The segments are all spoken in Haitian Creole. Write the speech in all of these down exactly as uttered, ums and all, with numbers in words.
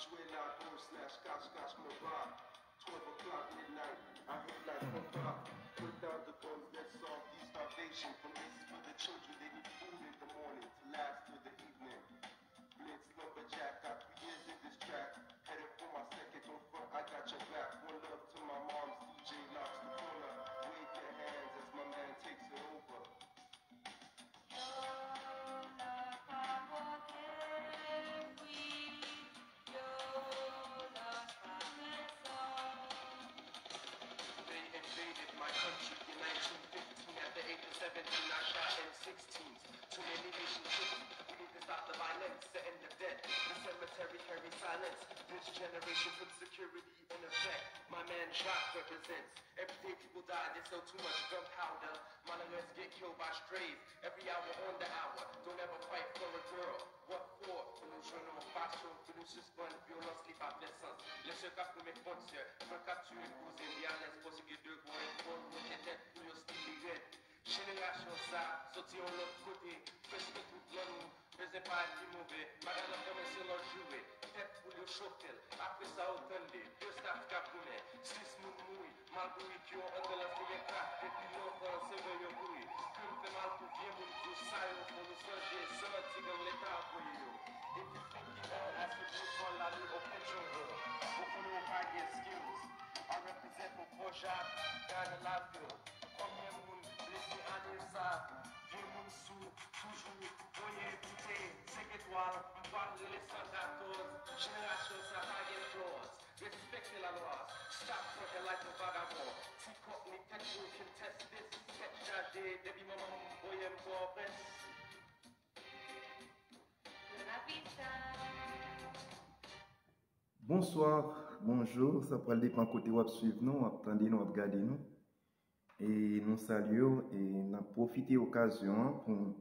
Swear la, go slash cash, cash, my bar. Twelve o'clock midnight, I hit like a bar. Put down the guns that solve the starvation. From this is for the children, they need food in the morning to last through the evening. Blitz lumberjack, got three years in this track. Headed for my second, don't front, I got your back. One love to my moms, D J Locks the corner. Wave your hands as my man takes it over. They invaded my country in nineteen fifteen. At the age of seventeen, I shot M sixteens. Too many nations took me. We need to stop the violence, to end the death. The cemetery carries silence. This generation puts security in effect. My man Jacques represents. Every day people die, they sell too much gunpowder. Malerès get killed by strays. Every hour on the hour. Don't ever fight for a girl. What for? Pou nou jwenn yon fason pou nou sispann vyolans, li pa fè sans. Lè sè k ap goumen kont sè, frè k ap tiye kouzen, li alèz paske de gwo enfò, nou te tèt pou yo stil li rèd. Jenerasyon sa soti yon lòt kote, prèske tout nan nou bezwen parèt pi move. Bagay la kòmanse lòt joure, tèt poul yo chofe l. Apre sa, ou tande de staff k ap goumen, sis moun mouri, mal bourik yo anndan lans li gen krak. Depi lontan, se vre yo kouri. Kè m fè mal pou vye moun, di w sa yo fè, nou sonje san ti gang Leta voye yo. If you think you know, ask the people la nuit au Petro. Ou konnen w pa gen skills. I represent for Port Jacques, down in Laville. Konbyen moun blese ane sa? Vye moun sou, toujou voye boutèy, senk etwal, m pral rele san katòz. Jenerasyon sa pa gen flaws. Respekte lalwa. Stop frontin like yon vagabon. Ti kòk ni tèt nou can test this. Tèt chaje, depi manman m voye m Pòtoprens. Bonswa, bonjou, sa pral depann kote w ap swiv nou, w ap tande nou, w ap gade nou. E nou salye w e n ap pwofite okazyon an pou n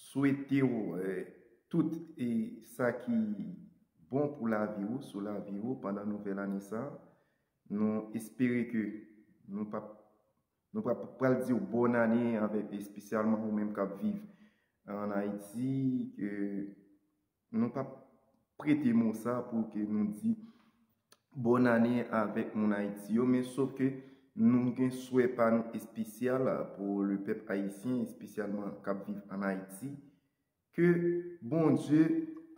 swete w eh, tout e sa ki bon pou lavi w, sou lavi w pandan nouvèl ane sa. Nou espere ke nou p ap nou p ap pral di w bòn ane avèk espesyalman ou menm k ap viv ann Ayiti, ke nou p ap prete mo sa pou ke nou di bòn ane avèk moun Ayiti yo, men sof ke nou gen swè pa nou espesyal pou le pèp ayisyen, espesyalman k ap viv ann Ayiti, ke Bondye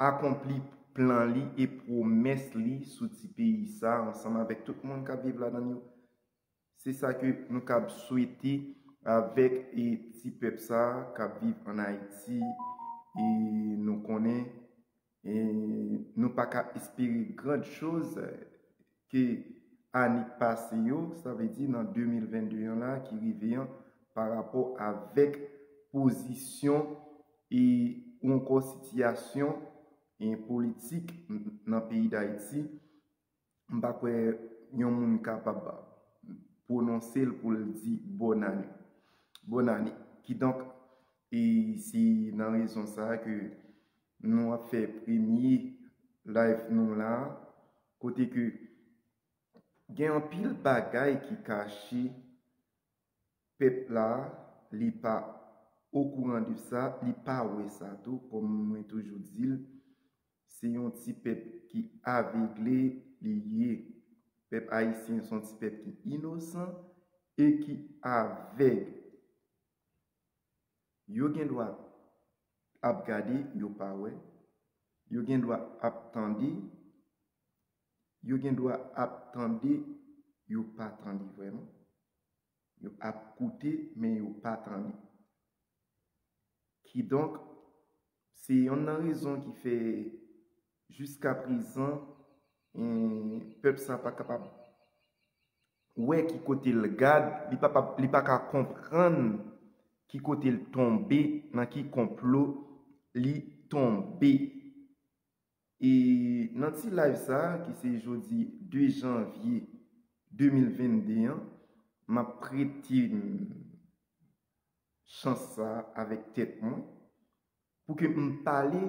akonpli plan li e pwomès li sou ti peyi sa ansanm avèk tout moun k ap viv ladan l yo. Se sa ke nou kab swete avèk e ti pèp sa k ap viv ann Ayiti e nou konnen e nou pa ka espere grand choz ke ane k pase yo, sa vle di nan de mil venn de an la ki rive an pa rapò avèk pozisyon e ou ankò sitiyasyon e politik nan peyi Dayiti. M pa kwè yon moun kapab pwononse l pou l di bòn ane. Bòn ane. Kidonk, e se nan rezon sa a ke nou ap fè premye live nou la, kote ke gen anpil bagay ki kache pèp la, li pa okouran de sa, li pa wè sa tou, kòm mwen toujou di l, se yon ti pèp ki avegle li ye. Pèp ayisyen se yon ti pèp ki inosan e ki avèg. Yo gen dwa ap gade, yo pa wè. Yo gen dwa ap tande, yo gen dwa ap tande, yo pa tande vrèman. Yo ap koute, men yo pa tande. Kidonk, se yonn nan rezon ki fè jiska prezan pèp sa pa kapab wè ki kote l gad, li pa li pa ka konprann ki kote l tonbe, nan ki konplo li tonbe. E nan ti live sa a, ki se jodi de janvye de mil venn de an, m ap prete chans sa a avèk tèt mwen pou ke m pale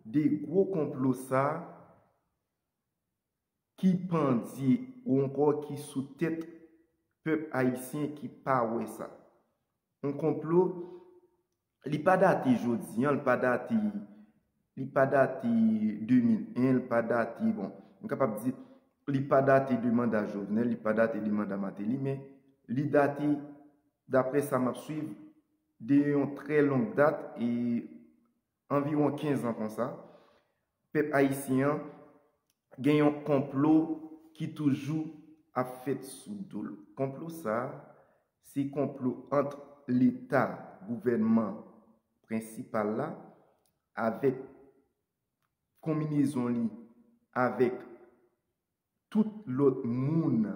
de gwo konplo sa a ki pandye ou ankò ki sou tèt pèp ayisyen ki pa wè sa. Yon konplo, li pa date jodi an, li pa date li pa date de mil en, li pa date, bon, m kapab di, li pa date de manda Jovenel, li pa date de manda Martelly, men li date, daprè sa m ap swiv, de yon trè long dat, e anviwon kenz an konsa, pèp ayisyen an gen yon konplo ki toujou ap fèt sou do l. Konplo sa a, se konplo ant Leta, gouvènman prensipal la, avèk konbinezon li avèk tout lòt moun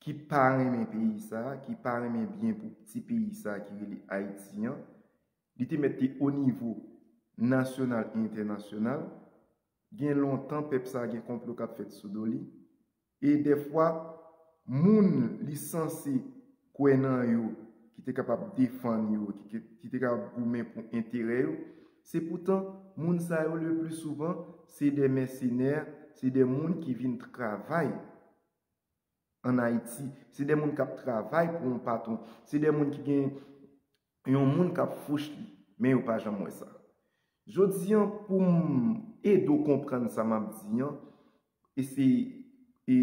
ki pa renmen peyi sa a, ki pa renmen byen pou ti peyi sa a ki rele Ayiti an. Li te mèt te o nivo nasyonal e entènasyonal. Gen lontan pèp sa a gen konplo k ap fèt sou do li. E dèfwa, moun li sanse kwè nan yo, ki te kapab defann yo, ki, ki te kapab goumen pou enterè yo, se poutan moun sa yo, le pli souvan, se de mèsenè, se de moun ki vin travay ann Ayiti, se de moun k ap travay pou yon patwon, se de moun ki gen yon moun k ap fouch li, men yo pa janm wè sa. Jodi an, pou m ede w konprann sa m ap di an, e se, e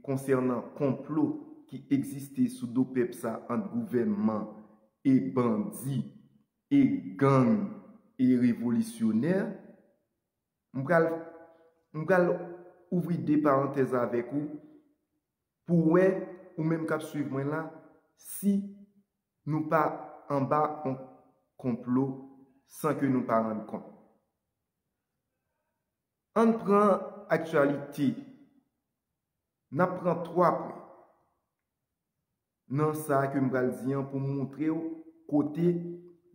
konsènan konplo ki egziste sou do pèp sa ant gouvènman e bandi e gang e revolisyonè, m pral, m pral ouvri de parantèz avèk ou pou w wè, ou menm k ap swiv mwen la, si nou pa anba yon konplo san ke nou pa rann kont. Ann pran aktyalite. N ap pran twa pwen nan sa ke m pral di an pou m montre w kote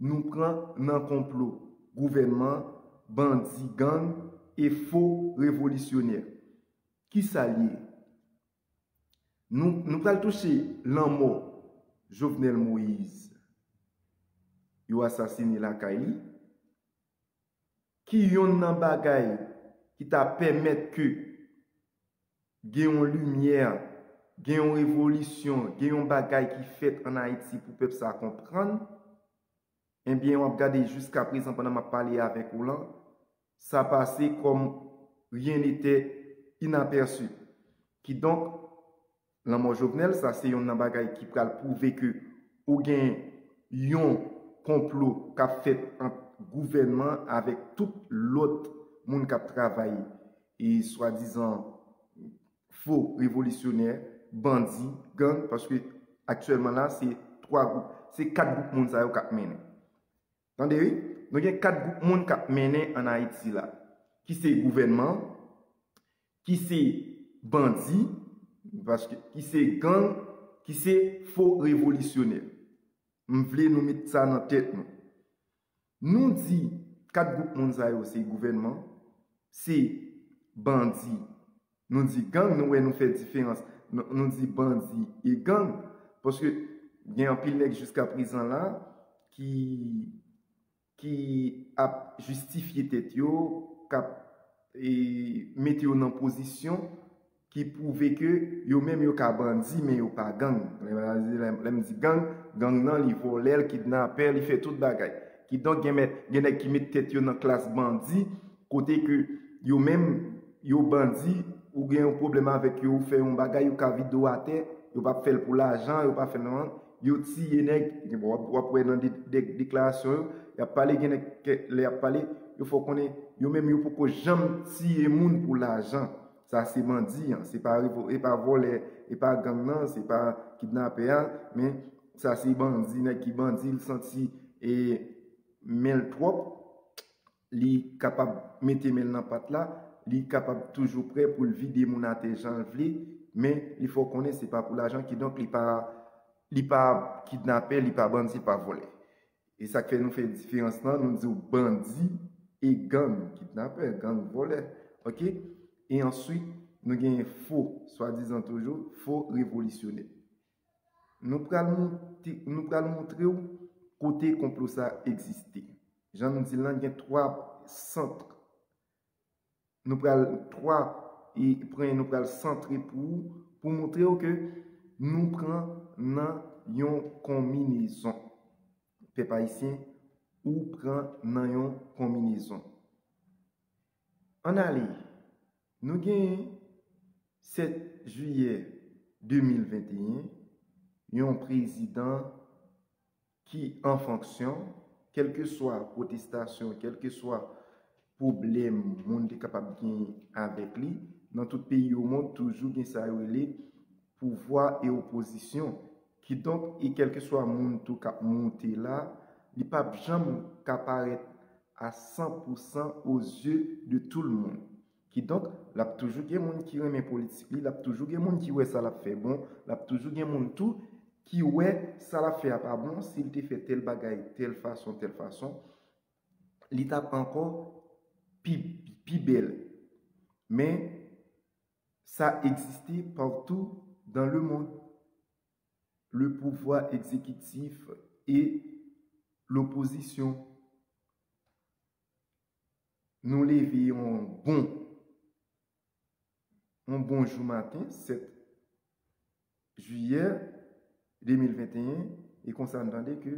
nou pran nan konplo gouvènman, bandi, gang e fo revolisyonè. Kisa l ye? Nou, nou pral touche lanmò Jovenel Moïse. Yo asasine lakay li. Ki yonn nan bagay ki ta pèmèt ke gen yon limyè, gen yon revolisyon, gen yon bagay ki fèt ann Ayiti pou pèp sa konprann, ebyen, w ap gade jiska prezan pandan m ap pale avèk ou lan, sa pase comme rien n'était inaperçu. Kidonk, lanmò Jovenel, sa se yonn nan bagay ki pral pwouve ke ou gen yon konplo k ap fèt ant gouvènman avèk tout lòt moun k ap travay e swadizan fo revolisyonè, bandi, gang, paske aktyèlman la, se twa gwoup, se kat gwoup moun sa yo k ap mennen. Tande wi, nou gen kat gwoup moun k ap mennen ann Ayiti la, ki se gouvènman, ki se bandi, paske ki se gang, ki se fo revolisyonè. M vle nou met sa nan tèt nou. Nou di kat gwoup moun sa yo se gouvènman, se bandi, nou di gang, nou wè nou fè diferans. Nou, nou di bandi e gang, paske gen anpil nèg jiska prezan la ki, ki ap jistifye tèt yo, k ap, e, mete yo nan pozisyon ki pwouve ke yo menm yo ka bandi, men yo pa gang. Lè, lè, lè m di gang, gang nan, li vòlè, li kidnapè, li fè tout bagay. Kidonk, gen mèt, gen nèg ki met tèt yo nan klas bandi, kote ke yo menm, yo bandi, ou gen yon pwoblèm avèk yo, ou fè yon bagay, yo ka vide w atè, yo p ap fè l pou lajan, yo pa fè l nan, yo tiye nèg, w ap, w ap wè nan de, de, deklarasyon yo, y ap pale, gen nèg, ke, lè y ap pale, yo fè w konnen, yo menm, yo poko janm tiye moun pou lajan. Sa se bandi an, se pa revo-, e pa vòlè, e pa gang nan, se pa kidnapè a, men sa se bandi, nèg ki bandi, l santi, e, men l twòp, li kapab mete men l nan pat la, li kapab toujou prè pou l vide moun atè jan l vle, men li fè w konnen se pa pou lajan, kidonk li pa, li pa kidnapè, li pa bandi, li pa vòlè. E sa k fè nou fè diferans lan, nou di w bandi e gang, kidnapè, gang, vòlè. Oke? E answit, nou genyen fo, swadizan toujou, fo revolisyonè. Nou pral monte, nou pral montre w kote konplo sa egziste. Jan nou di l lan, gen twa sant. Nou pral twa, e pwen nou pral santre pou, pou montre w ke nou pran nan yon konbinezon. Pèp ayisyen, ou pran nan yon konbinezon. Ann ale, Nou gen sèt jiyè de mil venteyen, yon prezidan ki an fonksyon, kèlkeswa pwotestasyon, kèlkeswa pwoblèm moun te kapab gen avèk li, nan tout peyi yo mond, toujou gen sa yo rele pouvwa e opozisyon. Kidonk, e kèlkeswa moun tou k ap monte la, li p ap janm ka parèt a san pou san aux yeux de tout le monde. Kidonk, l ap toujou gen moun ki renmen politik li, l ap toujou gen moun ki wè sa l ap fè bon, l ap toujou gen moun tou ki wè sa l ap fè a pa bon, si l te fè tèl bagay, tèl fason, tèl fason, li t ap ankò pi, pi bèl. Men, sa egziste partout dans le monde. Le pouvoir exécutif et l'opposition. Nou leve yon bon, yon bon jou maten, sèt jiyè de mil venteyen, e konsa n tande ke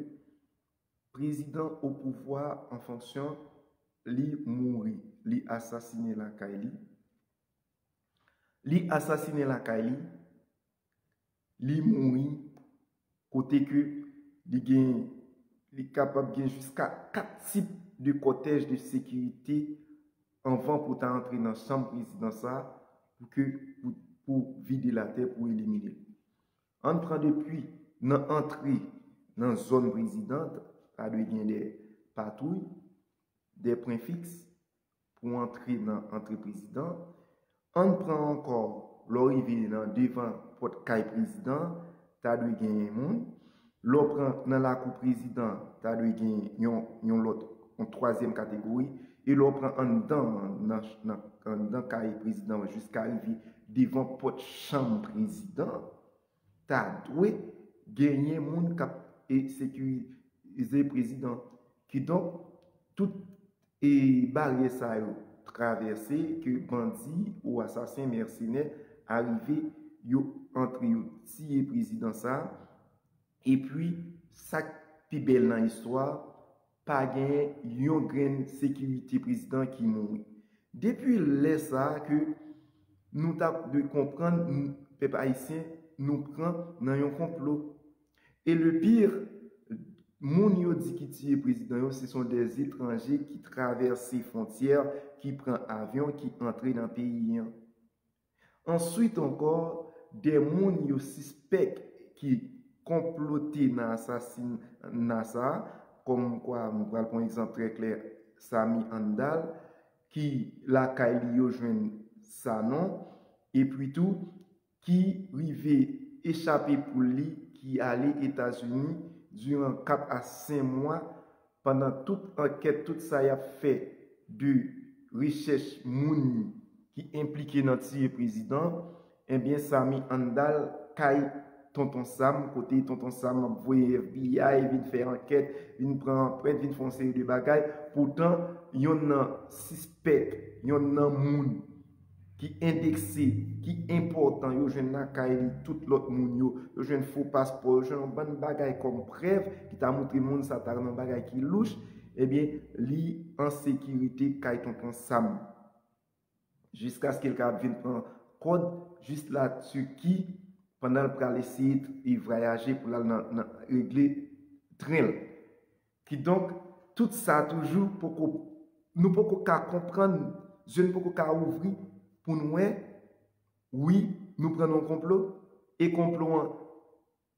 prezidan o pouvwa an fonksyon, li mouri, li asasinen lakay li. Li asasinen lakay li, li mouri, kote ke li gen, li kapab gen jiska kat tip de kòtèj de sekirite anvan pou ta antre nan chanm prezidan sa, pou ke, pou, pou vide l atè, pou elimine l. Ann pran depi nan antre nan zòn prezidan, ta dwe gen de patwouy, de pwen fiks pou antre nan antre prezidan. Ann pran ankò, lè w rive nan devan pòt kay prezidan, ta dwe genyen moun. Lè w pran nan lakou prezidan, ta dwe gen yon, yon lòt, yon twazyèm kategori. E lè w pran anndan, nan, nan, anndan kay prezidan, jiska rive devan pòt chanm prezidan, ta dwe genyen moun k ap, e, sekirize prezidan. Kidonk, tout, e, baryè sa yo travèse, ke bandi ou asasen, mèsenè arive, yo antre, yo tiye prezidan sa. Epi, sa k pi bèl nan istwa, pa gen yon grenn sekirite prezidan ki mouri. Depi lè sa a ke nou ta dwe konprann, n-, pèp ayisyen, nou pran nan yon konplo. E le pire, moun yo di ki tiye prezidan yo, se sont des étrangers ki travèse fwontyè, ki pran avyon, ki antre nan peyi an. Answit ankò, de moun yo sispèk ki konplote nan asasina sa a, kòm kwa, m pral pran egzanp trè klè, Samy Handal, ki lakay li yo jwenn Sanon, epi tou, ki rive echape poul li, ki ale Etazini diran kat a senk mwa, pandan tout ankèt, tout sa y ap fè de rechèch moun ki enplike nan tiye prezidan, ebyen, Samy Handal kay Tonton Sam, kote Tonton Sam ap voye F B I vin fè ankèt, vin pran anprent, vin fè yon seri de bagay. Poutan, yonn nan sispèk, yonn nan moun ki endekse, ki enpòtan, yo jwenn lakay li tout lòt moun yo, yo jwenn fo paspò, yo jwenn yon bann bagay kòm prèv ki ta montre moun sa ta nan bagay ki louch, ebyen, li an sekirite kay Tonton Sam. Jiskaske l ka vin pran kòd jis la Tiki, pandan l pral eseye t-, e vwayaje pou l al nan, nan regle tren l. Kidonk, tout sa toujou poko, nou poko ka konprann, zye n poko ka ouvri pou n wè, wi, nou pran nan yon konplo, e konplo an,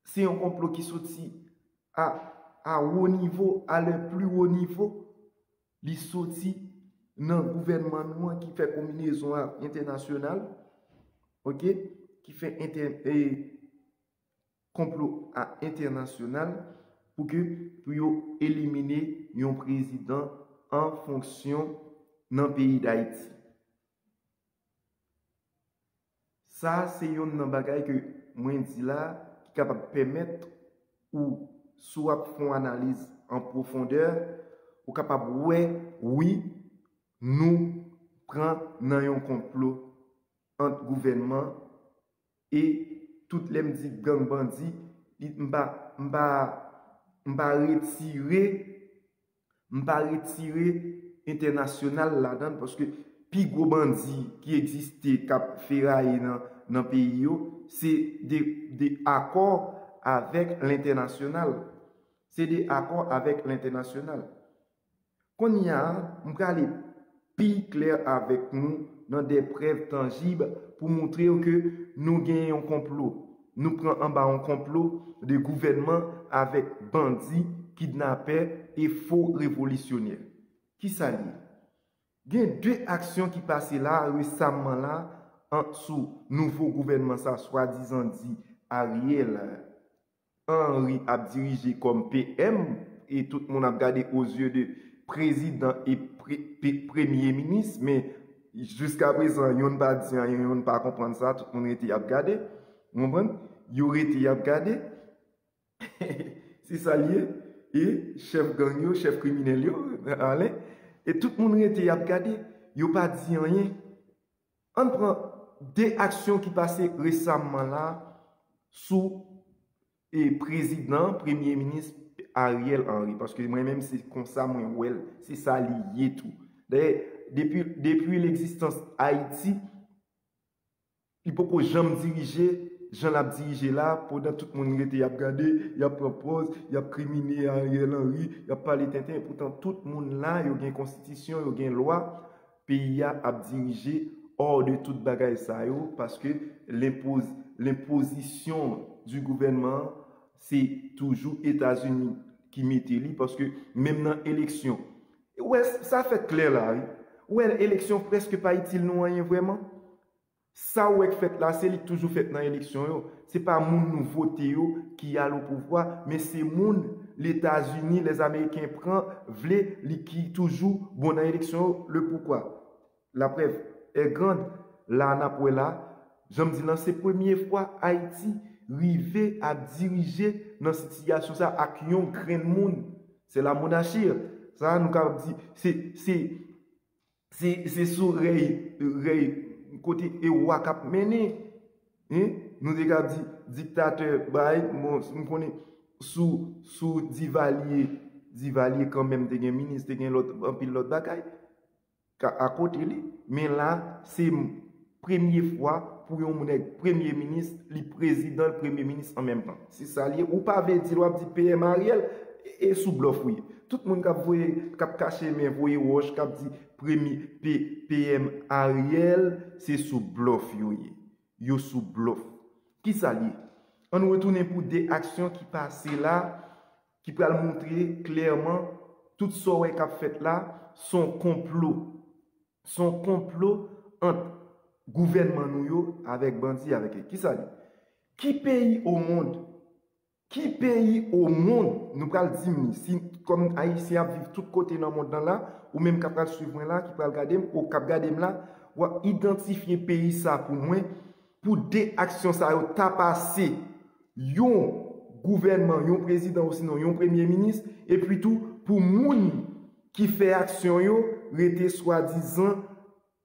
se yon konplo ki soti a, a wo nivo, à le plus haut niveau, li soti nan gouvènman nou an ki fè konbinezon a entènasyonal, oke, ki fè entè-, e, konplo a entènasyonal pou ke, pou yo elimine yon prezidan an fonksyon nan peyi Dayiti. Sa se yonn nan bagay ke mwen di la ki kapab pèmèt ou, si w ap fè yon analiz an pwofondè, ou kapab wè, wi, nou pran nan yon konplo ant gouvènman e tout lè m di gang bandi, li, m pa, m pa, m pa retire, m pa retire entènasyonal ladan l, paske pi gwo bandi ki egziste k ap feraye nan, nan peyi yo, se de, de akò avèk lentènasyonal. Se de akò avèk lentènasyonal. Kounye a, m prale pi klè avèk nou nan de prèv tanjib pou montre w ke nou gen yon konplo. Nou pran anba yon konplo de gouvènman avèk bandi, kidnapè e fo revolisyonè. Kisa l ye? Gen de aksyon ki pase la resaman la an, sou nouvo gouvènman sa swadizan di Ariel Henry ap dirije kòm P M, e tout moun ap gade aux yeux de prezidan e pre, pre, premye minis, men jiska prezan, yonn pa di anyen, yonn pa konprann sa, tout moun rete y ap gade. Ou konprann? Yo rete y ap gade. Se sa l ye. E chèf gang yo, chèf kriminèl yo, Alen, e tout moun rete y ap gade. Yo pa di anyen. Ann pran de aksyon ki pase resaman la sou, e, prezidan, premye minis Ariel Henry, paske mwen menm se konsa mwen wè l, se sa li ye tou. Dayè, depi, depi legzistans Ayiti, li poko janm dirije jan l ap dirije la, pandan tout moun rete y ap gade, y ap pran pòz, y ap krimine Ariel Henry, y ap pale tenten, poutan tout moun la, yo gen konstitisyon, yo gen lwa, peyi a ap dirije hors de tout bagay sa yo, paske lenpoz, lenpozisyon di gouvènman, se toujou Etazini ki mete li, paske menm nan eleksyon, ou wè, sa fèt klè la, wi. Ou wè, eleksyon prèske pa itil nou anyen vrèman. Sa ou wè k fèt la, se li k toujou fèt nan eleksyon yo. Se pa moun nou vote yo ki al o pouvwa, men se moun Letazini, Lèzameyiken pran, vle, li ki toujou bon nan eleksyon yo. Le poukwa? Laprèv è grand, la n ap wè la, jan m di lan, se premye fwa Ayiti rive ap dirije nan sitiyasyon sa ak yon grenn moun. Se la monachi. Sa nou ka di, se, se, se, se sou rèy, rèy kote e wa k ap mennen. Hein? Nou te ka di diktatè, bay, bon, m konnen sou, sou Divalye, Divalye kanmenm te gen minis, te gen lòt, anpil lòt bagay ka, akote li. Men la, se premye fwa pou yon nèg premye minis, li prezidan, premye minis an menm tan. Se sa l ye. Ou pa vle di l, w ap di P M Ariel, e, e sou blòf ou ye. Tout moun k ap voye, k ap kache men, voye wòch, k ap di premye P, P M Ariel, se sou blòf yo ye. Yo sou blòf. Kisa l ye? Ann retounen pou de aksyon ki pase la, ki pral montre klèman tout sa w wè k ap fèt la, se yon konplo. Se yon konplo ant gouvènman nou yo avèk bandi, avèk, kisa l ye? Ki peyi o mond, ki peyi o mond, nou pral di m li, si kòm Ayisyen ap viv tout kote nan mond lan la, ou menm k ap pral swiv mwen la, ki pral gade m, ou k ap gade m la, w ap idantifye peyi sa pou mwen, pou de aksyon sa yo ta pase yon gouvènman, yon prezidan osinon yon premye minis, epi tou pou moun ki fè aksyon yo rete swadizan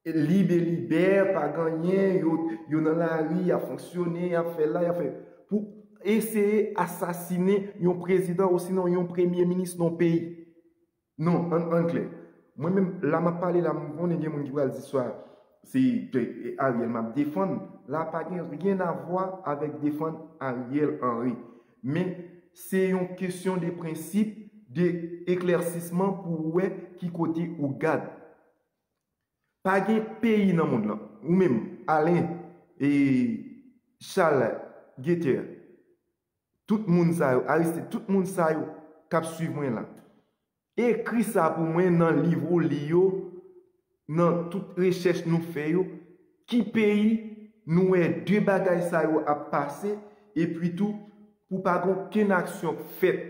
lib e libè, pa gen anyen, yo, yo nan lari, y ap fonksyone, y ap fè la, y ap fè, pou eseye asasinen yon prezidan osinon yon premye minis nan yon peyi. Non, ann, ann klè. Mwen menm, la m ap pale la, m konnen gen moun ki pral di swa se, e, Ariel m ap defann. La pa gen ryen a vwa avèk defann Ariel Henry. Men, se yon kesyon de prensip, de eklèsisman pou w wè ki kote ou gad. Pa gen peyi nan mond lan. Ou menm, Alen, e, Charles, Guether, tout moun sa yo, Aristide, tout moun sa yo k ap swiv mwen la. Ekri sa pou mwen nan liv ou li yo, nan tout rechèch nou fè yo, ki peyi nou wè de bagay sa yo ap pase, epi tou pou pa gen okenn aksyon k fèt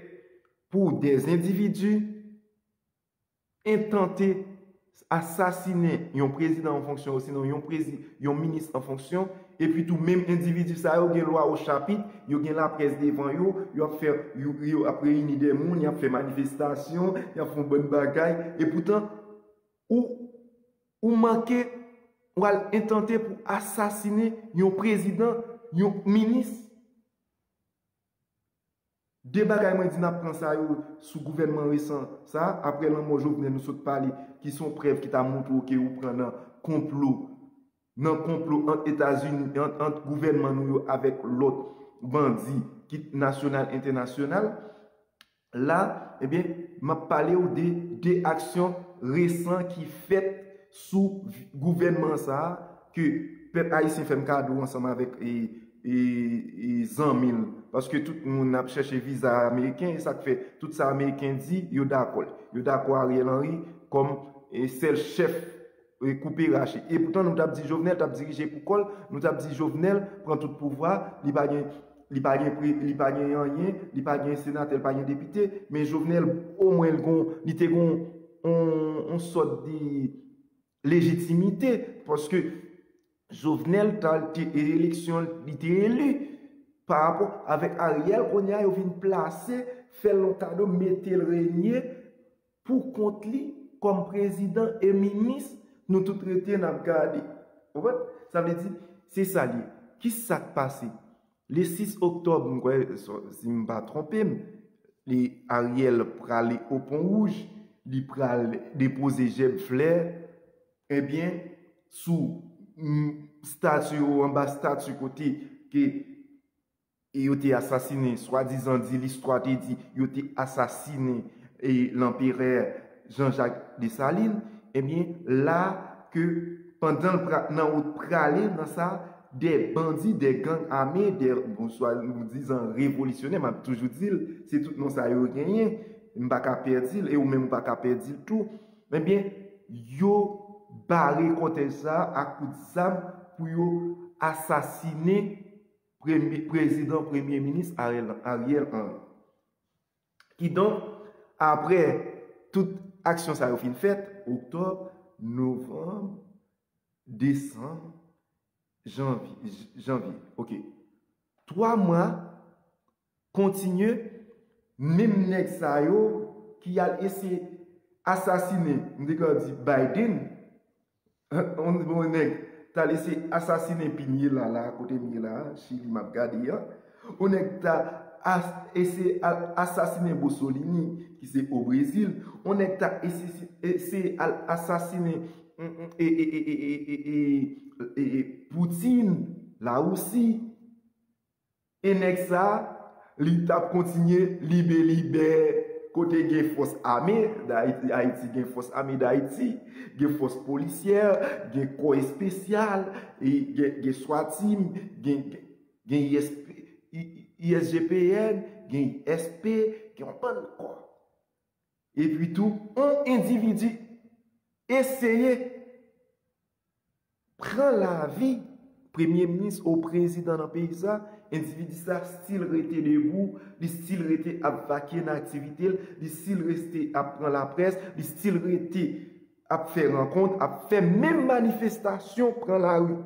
pou de endividi entante asasinen yon prezidan an fonksyon osinon yon prezi, yon minis an fonksyon, epi tou menm endividi sa yo gen lwa o chapit, yo gen laprès devan yo, yo ap fè, yo, yo ap reyini de moun, y ap fè manifestasyon, y ap fè yon bann bagay, epoutan, ou, ou manke, ou al entante pou asasinen yon prezidan, yon minis. De bagay mwen di n ap pran sa yo sou gouvènman resan sa, apre lanmò Jovenel nou sot pale, ki se yon prèv ki ta montre w ke ou pran nan konplo, nan konplo ant Etazini, ant, ant gouvènman nou yo avèk lòt bandi, kit nasyonal, entènasyonal. La, ebyen, m ap pale w de de aksyon resan ki fèt sou gouvènman sa a ke pèp ayisyen fè m kado ansanm avèk e, e, e zanmi l. Paske tout moun ap chèche viza ameriken, e sa k fè tout sa ameriken di, yo dakò l. Yo dakò Ariel Henry kòm e sèl chèf e koupe rache. E poutan nou t ap di Jovenel t ap dirije pou kò l, nou t ap di Jovenel pran tout pouvwa, li pa gen, li pa gen, pre- li pa gen anyen, li pa gen senatè, li pa gen depite, men Jovenel omwen l gon, li te gon on, on sòt de lejitimite, paske Jovenel ta te eleksyon, li te eli pa rapò avèk Ariel, kounye a yo vin plase, fè l yon kado, mete l renye pou kont li kòm prezidan e minis, nou tout rete n ap gade. Ou konprann? Sa vle di, se sa l ye. Ki sa k pase? Le sis oktòb, m kwè, si m pa twonpe m, li Ariel prale o Pon Wouj, li pral depoze jèb flè, ebyen, sou mm, stati yo, anba stati kote ke e yo te asasinen, swadizan di, listwa te di, yo te asasinen e lanperè Jean-Jacques Dessalines, ebyen, la ke pandan l pra- nan wout prale nan sa, de bandi, de gang ame, de, bon, swadizan revolisyonè, m ap toujou di l, se tout non sa yo genyen, m pa ka pèdi l, e ou menm ou pa ka pèdi l tou. Ebyen, yo bare kòtèj sa a ak kout zam pou yo asasinen premye, prezidan, premye minis Ariel, Ariel Henry. Kidonk, apre tout aksyon sa yo fin fèt, oktòb, novanm, desanm, janvye, j- janvye, ok. Twa mwa kontinye, menm nèg sa yo ki al eseye asasinen, m te ka di Biden, on, on nèg t al eseye asasinen pi m ye la, la, kote m ye la, Chili, m ap gade an. On nèg ta as- eseye al asasinen Mussolini, ki se o Brezil. On nèg ta eseye, eseye al asasinen mm, mm, e, e, e, e, e, e, e, e, e, Poutine, Larisi. E nèg sa, li t ap kontinye libe libe kote gen fòs ame Dayiti, Ayiti gen fòs ame Dayiti, gen fòs polisyè, gen kò espesyal, e gen, gen swatim, gen, gen, gen I S P, I- I- I S G P N, gen I S P, gen yon bann kò. Epi tou, on endividi eseye pran lavi premye minis ou prezidan nan peyi sa, endividi sa still rete debou, li still rete ap vakye nan aktivite l, li still rete ap pran laprès, li still rete ap fè rankont, ap fè menm manifestasyon, pran lari.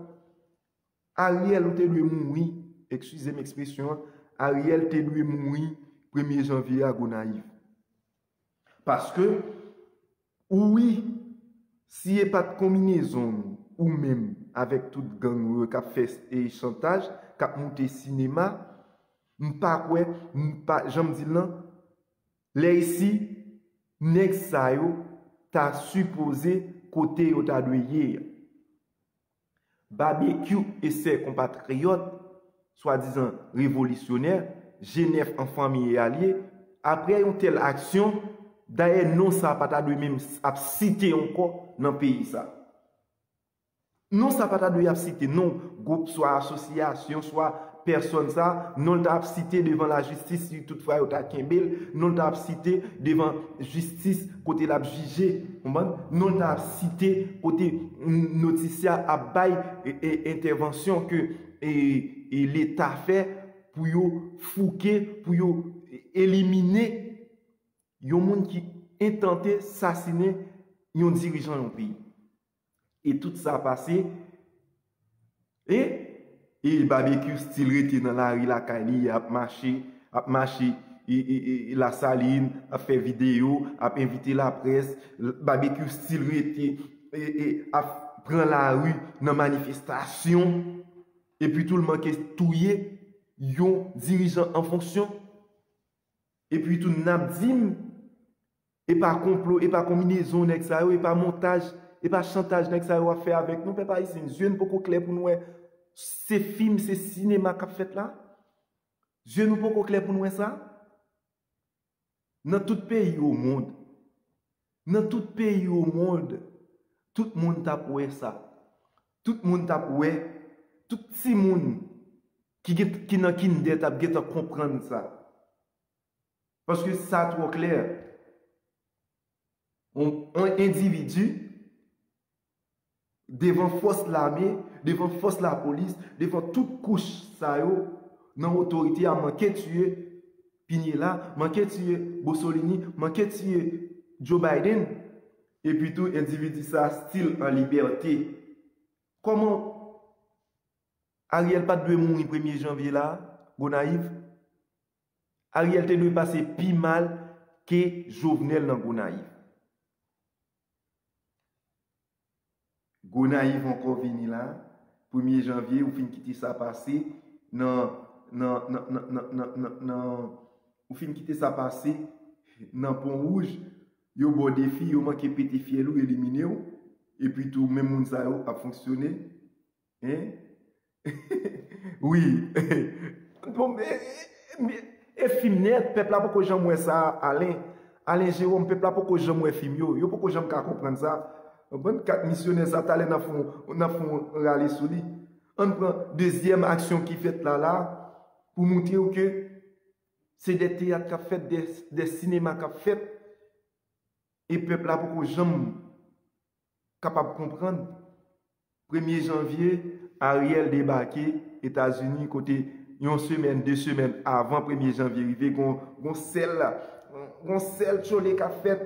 Ariel, ou te dwe mouri, eskize m ekspresyon an, Ariel te dwe mouri premye janvye a Gonayiv. Paske, ou wi, si e pa t konbinezon ou menm avèk tout gang ou yo k ap fè e chantaj, k ap moute sinema, m pa kwè, m pa, jan m di l lan, lè isi, nèg sa yo ta sipoze kote yo ta dwe ye a. Babekyou e sè konpatriyòt, swadizan revolisyonè, G nèf an fanmi e alye, apre yon tèl aksyon, dayè non sa pa ta dwe menm ap site ankò nan peyi sa. Non sa pa ta dwe ap site, non gwoup, swa asosyasyon, swa pèsòn sa, non l ta ap site devan lajistis si toutfwa yo ta kenbe l, non l ta ap site devan jistis kote l ap jije, konprann? Non l ta ap site kote notisya ap bay e, e, entèvansyon ke e, e, Leta fè pou yo fouke, pou yo elimine yon moun ki entante sasinen yon dirijan yon peyi. E tout sa pase, e, e Babekyou still rete nan lari lakay li, ap mache, ap mache, e, e, e, e Lasalin, ap fè videyo, ap envite laprès, Babekyou still rete, e, e, ap pran lari nan manifestasyon, epi tou l manke touye yon dirijan an fonksyon. Epi tou n ap di m, e pa konplo, e pa konbinezon nèg sa yo, e pa montaj, e pa chantaj nèg sa yo ap fè avèk nou, pèp ayisyen, zye n poko klè pou n wè se fim, se sinema k ap fèt la? Zye nou poko klè pou n wè sa? Nan tout peyi o mond, nan tout peyi o mond, tout moun t ap wè sa. Tout moun t ap wè, tout timoun ki gen, ki nan kindè t ap gentan konprann sa. Paske sa twò klè. On, on endividi devan fòs lame, devan fòs lapolis, devan tout kouch sa yo, nan otorite a manke tiye Pinela, manke tiye Bosolini, manke tiye Joe Biden, epi tou endividi sa still an libète. Kòman Ariel pa t dwe mouri premye janvye la, Gonayiv? Ariel te dwe pase pi mal ke Jovenel nan Gonayiv. Gonayiv ankò vini la, premye janvye, ou fin kite sa pase nan, nan, nan, nan, nan, nan, nan, ou fin kite sa pase nan Pon Wouj, yo ba w defi, yo manke pete fyèl ou, elimine w, epi tou menm moun sa yo ap fonksyone. Hein? Wi. Bon, e, e, e, e fim nèt, pèp la poko janm wè sa, Alen. Alen Jerome, pèp la poko janm wè fim yo. Yo poko janm ka konprann sa. Konprann kat misyonè sa, talè n ap fè yon, n ap fè yon rale sou li. Ann pran dezyèm aksyon ki fèt la, la, pou montre w ke se de teyat k ap fèt, de, de sinema k ap fèt. E pèp la poko janm kapab konprann. Premye janvye, Ariel debake Etazini, kote yon semèn, de semèn avan premye janvye rive, gon, gon sèl, gon sèl tchole k ap fèt,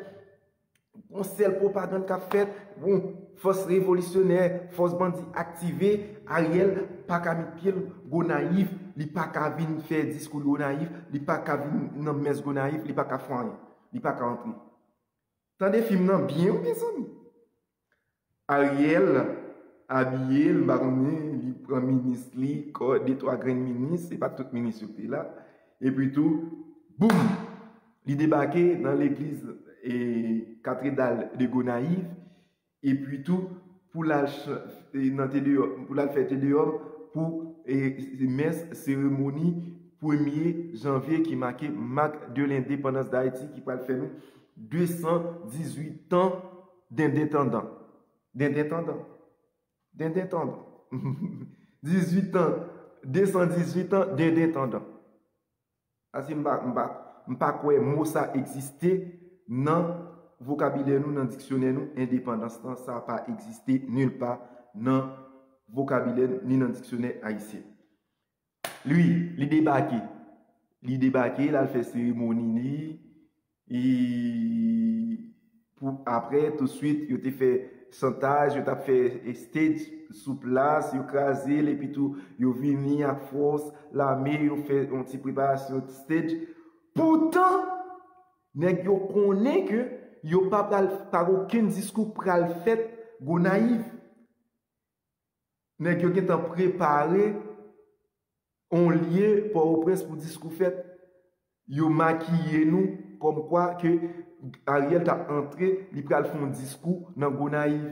gon sèl pwopagann k ap fèt, gon fòs revolisyonè, fòs bandi aktive, Ariel pa ka met pye l Gonayiv, li pa ka vin fè diskou Gonayiv, li pa ka vin nan mès Gonayiv, li pa ka fè anyen, li pa ka antre. Tande fim nan byen wi, mezanmi. Ariel abiye l, m pa konnen, li pran minis li, kò, de twa grenn minis, se pa tout minis yo ki te la. Epi tou, boum! Li debake nan legliz, e, Katredal de Gonayiv. Epi tou, pou l al ch-, e, nan Te Deyòm, pou l al fè Te Deyòm, pou, e, mès seremoni premye janvye ki make mak de lendepandans Dayiti ki pral fè nou de san dizuit tan dendentandan. Dendentandan. Dendentandan. Dizuit tan, de san dizuit tan dendentandan. Paske m pa, m pa, m pa kwè mo sa egziste nan vokabilè nou, nan diksyonè nou, endepandans lan, sa pa egziste nil pa nan vokabilè ni nan diksyonè ayisyen. Li, li debake. Li debake, l al fè seremoni li. E pou apre, touswit, yo te fè chantaj, yo t ap fè, e, stage sou plas, yo kraze l, epi tou, yo vini ak fòs lame, yo fè yon ti preparasyon stage. Poutan, nèg yo konnen ke yo pa pral, pa gen okenn diskou pral fèt Gonayiv. Nèg yo gentan prepare yon lye Pòtoprens pou diskou fèt. Yo makiye nou kòmkwa ke Ariel t ap antre, li pral fè yon diskou nan Gonayiv.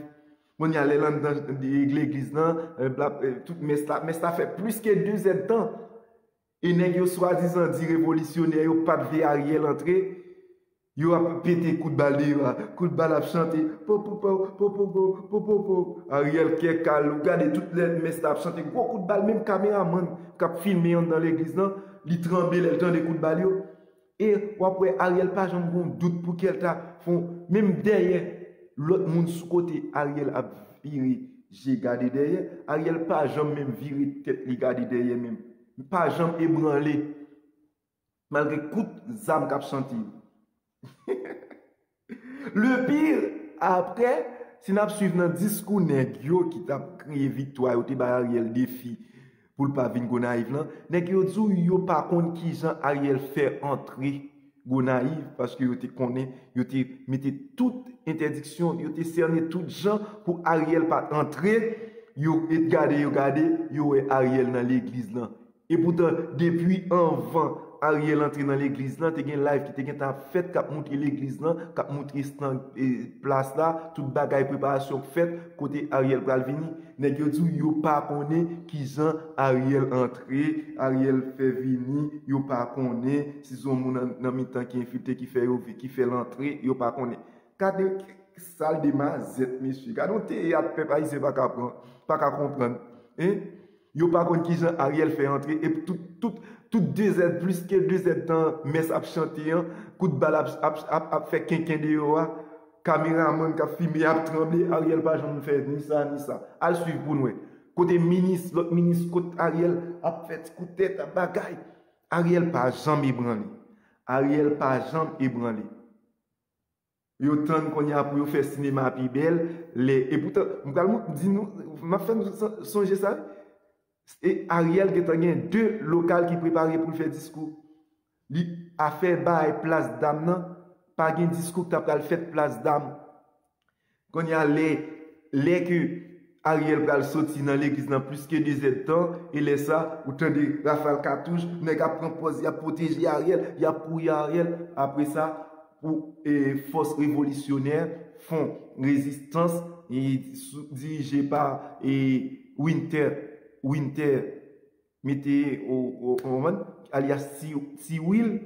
Kounye a, lè l anndan legliz lan, e, l ap, e, tout mès la, mès la fè plis ke de zèdtan. E nèg yo swadizan di revolisyonè yo pa t vle Ariel antre. Yo ap pete kout bal deyò a. Kout bal ap chante. Po, po, po, po, po, po, po, po, po. Ariel kè kal. Ou gade tout lè mès la ap chante. Gwo kout bal. Menm kameramann k ap filme anndan legliz lan, li tranble lè l tande kout bal yo. E w ap wè Ariel pa janm gon dout pou kè l ta fon. Menm dèyè lòt moun sou kote Ariel ap vire je gade dèyè. Ariel pa janm menm vire tèt li gade dèyè menm. Pa janm ebranle. Malgre kout zam k ap chante yo. Le pire, apre, si n ap swiv nan diskou nèg yo ki t ap kriye viktwa, yo te bay Ariel defi pou l pa vin Gonayiv lan, nèg yo di w yo pa konn kijan Ariel fè antre Gonayiv, paske yo te konnen, yo te mete tout entèdiksyon, yo te sène tout jan pou Ariel pa t antre, yo gade, yo gade, yo wè Ariel nan legliz lan. Epoutan, depi anvan Ariel antre nan legliz lan, te gen live ki te gentan ap fèt, k ap moutre legliz lan, k ap moutre stan, e, plas la, tout bagay, preparasyon k fèt, kote Ariel pral vini. Nèg yo di w yo pa konnen kijan Ariel antre, Ariel fè vini, yo pa konnen si se yon moun nan, nan mitan ki enfiltre, ki fè yo vi-, ki fè l antre, yo pa konnen. Gade sal de mazèt, mesye. Gade yon teyat pèp ayisyen pa ka pran, pa ka konprann. Hein? Yo pa konn kijan Ariel fè antre, epi tout, tout, tout de zè, plis ke de zè tan mès ap chante an, kout bal ap, ap, ap, ap fè kenken deyò a, kameramann k ap filme ap tranble, Ariel pa janm fè ni sa, ni sa. Al swiv pou n wè. Kote minis, lòt minis, kot Ariel ap fè ti kout tèt, ap bagay. Ariel pa janm ebranle. Ariel pa janm ebranle. Yo tann kounye a pou yo fè sinema pi bèl. Lè, e poutan, m pral mou-, di nou, m ap fè nou son-, sonje sa. E Ariel gentan gen de lokal ki prepare pou l fè diskou. Li afè bay plas dam nan, pa gen diskou ki ta pral fèt plas dam. Kounye a, lè, lè ke Ariel pral soti nan legliz nan plis ke de zè tan, e lè sa, ou tande rafal katouch, nèg ap pran pòz, y ap pwoteje Ariel, y ap kouri Ariel. Apre sa, pou, e, fòs revolisyonè, Fon Rezistans, e, sou, dirije pa, e, Winter, Winter, mete o, o, o, alyas Ti, Ti Wil,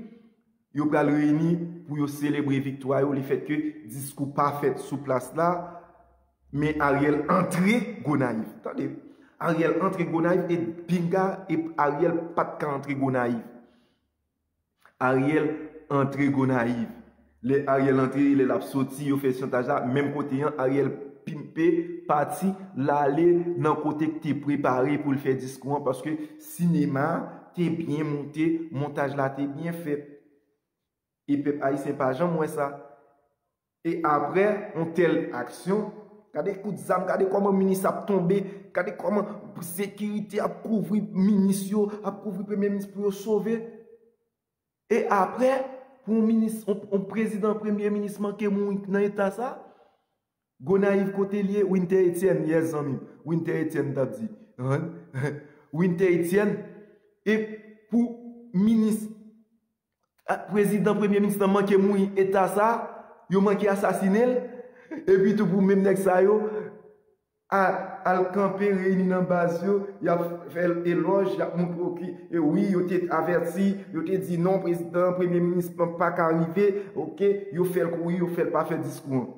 yo pral reyini pou yo selebre viktwa yo, lefètke diskou pa fèt sou plas la, men Ariel antre Gonayiv. Tande, Ariel antre Gonayiv e pinga, e Ariel pa t ka antre Gonayiv. Ariel antre Gonayiv. Lè Ariel antre, lè l ap soti, yo fè chantaj la, menm kote an, Ariel pimpe, pati, l ale nan kote k te prepare pou l fè diskou an, paske sinema a te byen monte, montaj la te byen fèt. E pèp ayisyen pa janm wè sa. E apre yon tèl aksyon, gade kout zam, gade kòman minis ap tonbe, gade kòman sekirite ap kouvri minis yo, ap kouvri premye minis pou yo sove. E apre, pou yon minis, yon, yon prezidan, premye minis manke mouri nan eta sa, Gonayiv kote l ye, Winter Etienne, yes zanmi m, Winter Etienne t ap di. Winter Etienne, e pou minis, a, prezidan, premye minis lan manke mouri eta sa, yo manke asasinen l, epi tou pou menm nèg sa yo, a, al kanpe, reyini nan baz yo, y ap fè l elòj, y ap montre w ke, e wi, yo te avèti, yo te di non, prezidan, premye minis lan pa ka rive, oke, yo fè l kouri, yo fè l pa fè diskou an.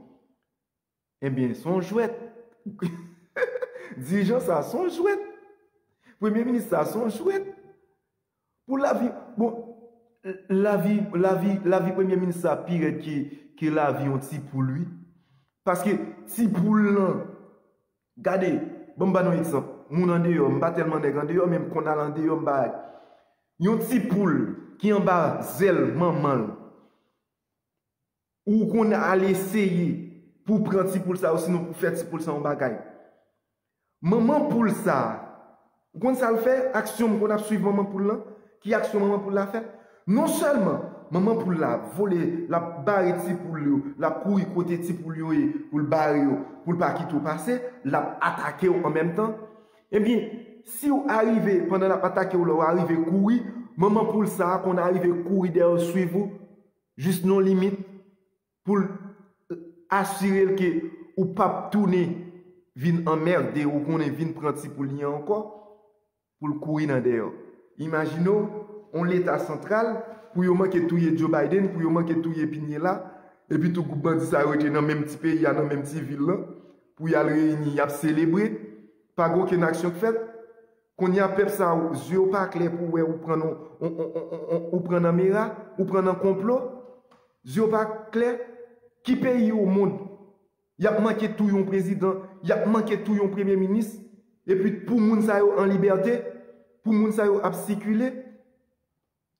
Ebyen, se yon jwèt. Dirijan sa, se yon jwèt. Premye minis sa, se yon jwèt. Pou lavi, bon, lavi, lavi, lavi premye minis sa pi rèd ke, ke lavi yon ti poul, wi. Paske ti poul lan, gade, ban m ba nou egzanp. Moun andeyò, m pa tèlman nèg andeyò, men m konn al andeyò, m bagay. Yon ti poul ki anba zèl manman l, ou konn al eseye pou pran ti poul sa, osinon pou fè ti poul sa yon bagay. Manman poul sa, ou konn sa l fè? Aksyon m konn ap swiv manman poul lan. Ki aksyon manman poul la fè? Non sèlman manman poul la vole, l ap bare ti poul yo, l ap kouri kote ti poul yo ye pou l bare yo, pou l pa kite w pase, l ap atake w an menm tan. Ebyen, si w arive, pandan l ap atake w la, w arive kouri, manman poul sa a konn arive kouri dèyè w, swiv ou, jis nan limit, pou l asire l ke ou p ap tounen vin anmède, ou konnen vin pran ti poul li an ankò, pou l kouri nan dèyè w. Imajine w, yon leta santral, pou yo manke touye Joe Biden, pou yo manke touye Pinela, epi tou gwoup bandi sa yo rete nan menm ti peyi a, nan menm ti vil lan, pou y al reyini, y ap selebre, pa gen okenn aksyon k fèt. Kounye a, pèp sa yo, zye yo pa klè pou wè ou pran nan, ou, ou, ou, ou, ou pran nan mera, ou pran nan konplo. Zye yo pa klè. Ki peyi o mond y ap manke touye yon prezidan, y ap manke touye yon premye minis, epi pou moun sa yo an libète, pou moun sa yo ap sikile?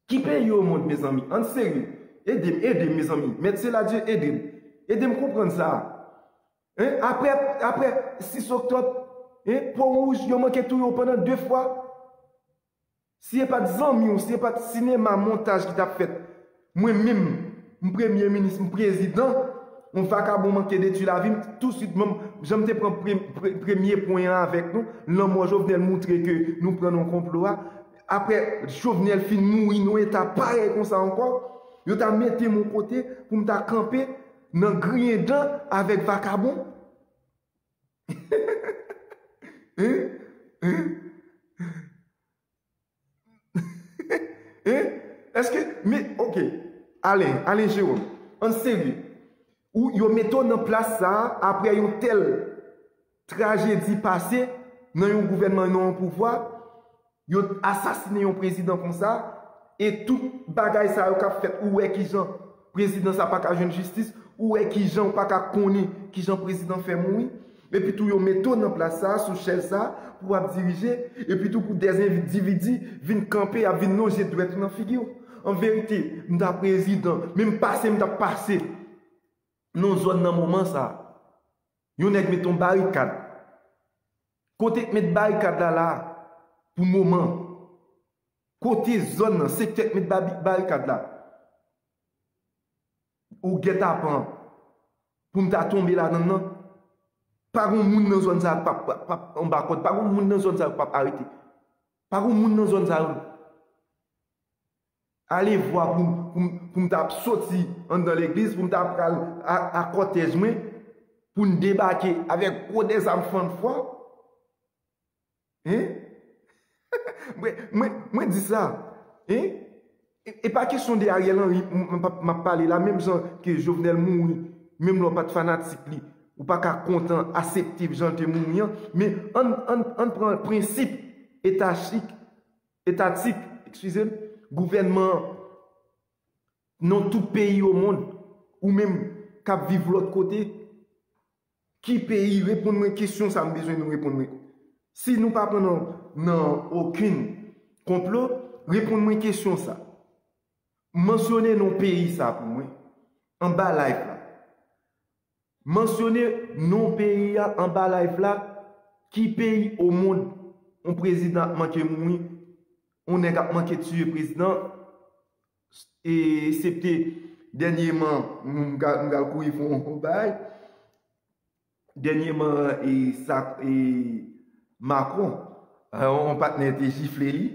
Ki peyi o mond, mezanmi? Ann serye. Ede m, ede m, mezanmi. Mèt Seladye, ede m. Ede m konprann sa a. Hein? Apre, apre sis oktòb, hein, Pon Wouj, yo manke touye w pandan de fwa. Si e pa t zanmi w, si e pa t sinema montaj ki t ap fèt, mwen menm, m premye minis, m prezidan, yon vakabon manke detwi lavi m, tousuit, menm jan m te pran pre-, pre-, premye pwen an avèk nou, lanmò Jovenel moutre ke nou pran nan konplo a, apre Jovenel fin mouri nan eta parèy konsa ankò, yo ta mete m yon kote pou m ta kanpe nan griyen dan avèk vakabon? Hein? Hein? Hein? Èske, men, ok, Alen, Alen Jerome, ann serye. Ou yo mete w nan plas sa a apre yon tèl trajedi pase nan yon gouvènman, nan yon pouvwa, yo asasinen yon prezidan konsa, e tout bagay sa yo k ap fèt, ou wè kijan prezidan sa pa ka jwenn jistis, ou wè kijan ou pa ka konnen kijan prezidan fè mouri, epi tou yo mete w nan plas sa a, sou chèz sa a, pou w ap dirije, epi tou pou dèz endividi vin kanpe, y ap vin lonje dwèt yo nan figi w. An verite, m ta prezidan, men m pase, m t ap pase nan zòn nan moman sa a. Yon nèg met yon barikad. Kote k met barikad la la a, pou moman? Kote zòn nan, sektè k met babi- barikad la? Ou gètapan, pou m ta tonbe ladan l nan, pa gon moun nan zòn sa a k p ap, p ap, p ap anba kòd, pa gon moun nan zòn sa a yo k p ap arete. Pa gon moun nan zòn sa yo. Alevwa pou, pou, pou m ta ap soti anndan legliz, pou m ta ap pral a, a kòtèj mwen, pou n debake avèk gwo dèzam fann fwa. Hein? Mwen, mwen, mwen di sa. Hein? E, e pa kesyon de Ariel Henry, m, m, m ap pale la, menm jan ke Jovenel mouri, menm lè w pa t fanatik li, ou pa ka kontan aksepte jan l te mouri an, men ann, ann, ann pran prensip etachik, etatik, eskize m, gouvènman an nan tout peyi o mond, ou menm k ap viv lòt kote, ki peyi, reponn mwen kesyon sa m bezwen nou reponn mwen. Si nou pa pran nan, nan okenn konplo, reponn mwen kesyon sa. Mansyone non peyi sa pou mwen, anba live la. Mansyone non peyi a anba live la, ki peyi o mond yon prezidan ap manke mouri, yon nèg ap manke tiye prezidan, e, eksepte dènyeman, m, m, m al kouri fè yon bagay, dènyeman, e, sa, e, Macron, e, yon patnè te jifle li,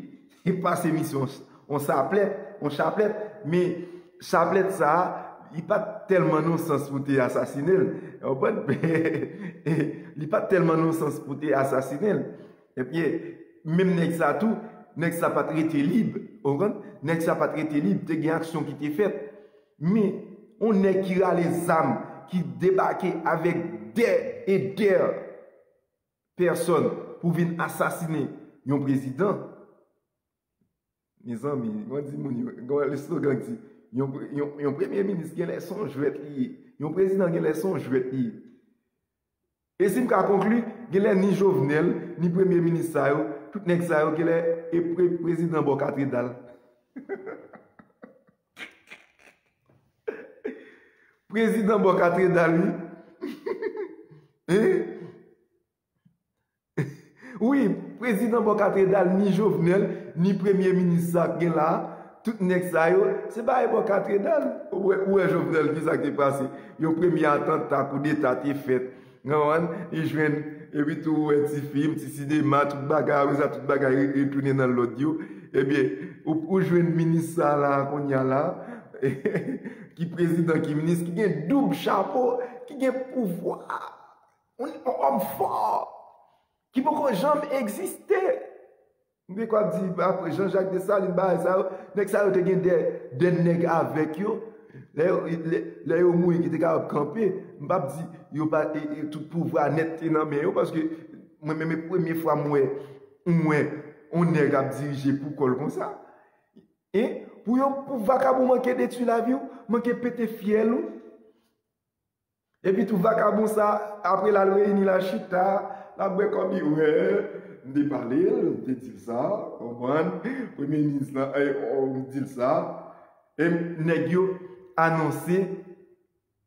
e pase misyon yon chaplèt, yon chaplèt, men chaplèt sa a, li pa t tèlman nan sans pou te asasinen l, w konprann? Li pa t tèlman nan sans pou te asasinen l. Epi, menm nèg sa tou, nèg sa pa t rete lib, w konprann? Nèg sa pa t rete lib, te gen aksyon ki te fèt. Men, yon nèg ki rale zam, ki debake avèk dè e dè pèsòn pou vin asasinen yon prezidan. Mezanmi, mwen di moun yo, gen yon slogan ki di, yon, yon, yon premye minis genlè se yon jwèt li ye. Yon prezidan genlè se yon jwèt li ye. E si m ka konkli, genlè ni Jovenel, ni premye minis sa yo, tout nèg sa yo genlè e pre-, prezidan bò katredal. Prezidan bò katredal, wi. Hein? Wi, prezidan bò katredal, ni Jovenel, ni premye minis sa k gen la, tout nèg sa yo, se bagay bò katredal. Ou wè, ou wè Jovenel, kisa k te pase? Yon premye atanta, koudeta te fèt. Ou konprann? Li jwenn, epi tou ou wè ti fim, ti sinema, tout bagay, apre sa tout bagay re-, retounen nan lòd yo. Ebyen, ou, ou jwenn minis sa la, kounye a la, ki prezidan, ki minis, ki gen doub chapo, ki gen pouvwa. Yon, yon òm fò, ki poko janm egziste. M te kwè ap di, apre Jean Jacques Dessalines, bagay sa yo, nèg sa yo te gen de, de nèg avèk yo. Lè yo, lè, lè yo mouri, ki te kapab kanpe, m p ap di yo pa, e, e, tout pouvwa nèt te nan men yo, paske mwen menm, e premye fwa m wè, m wè yon nèg ap dirije pou kò l konsa. E pou yo, pou vakabon manke detwi lavi w, manke pete fyèl ou. Epi tou vakabon sa, apre l al reyini l al chita, l ap bwè kòb li, wè, m te pale l, m te di l sa, konprann, premye minis lan, e, o, m di l sa, e nèg yo anonse,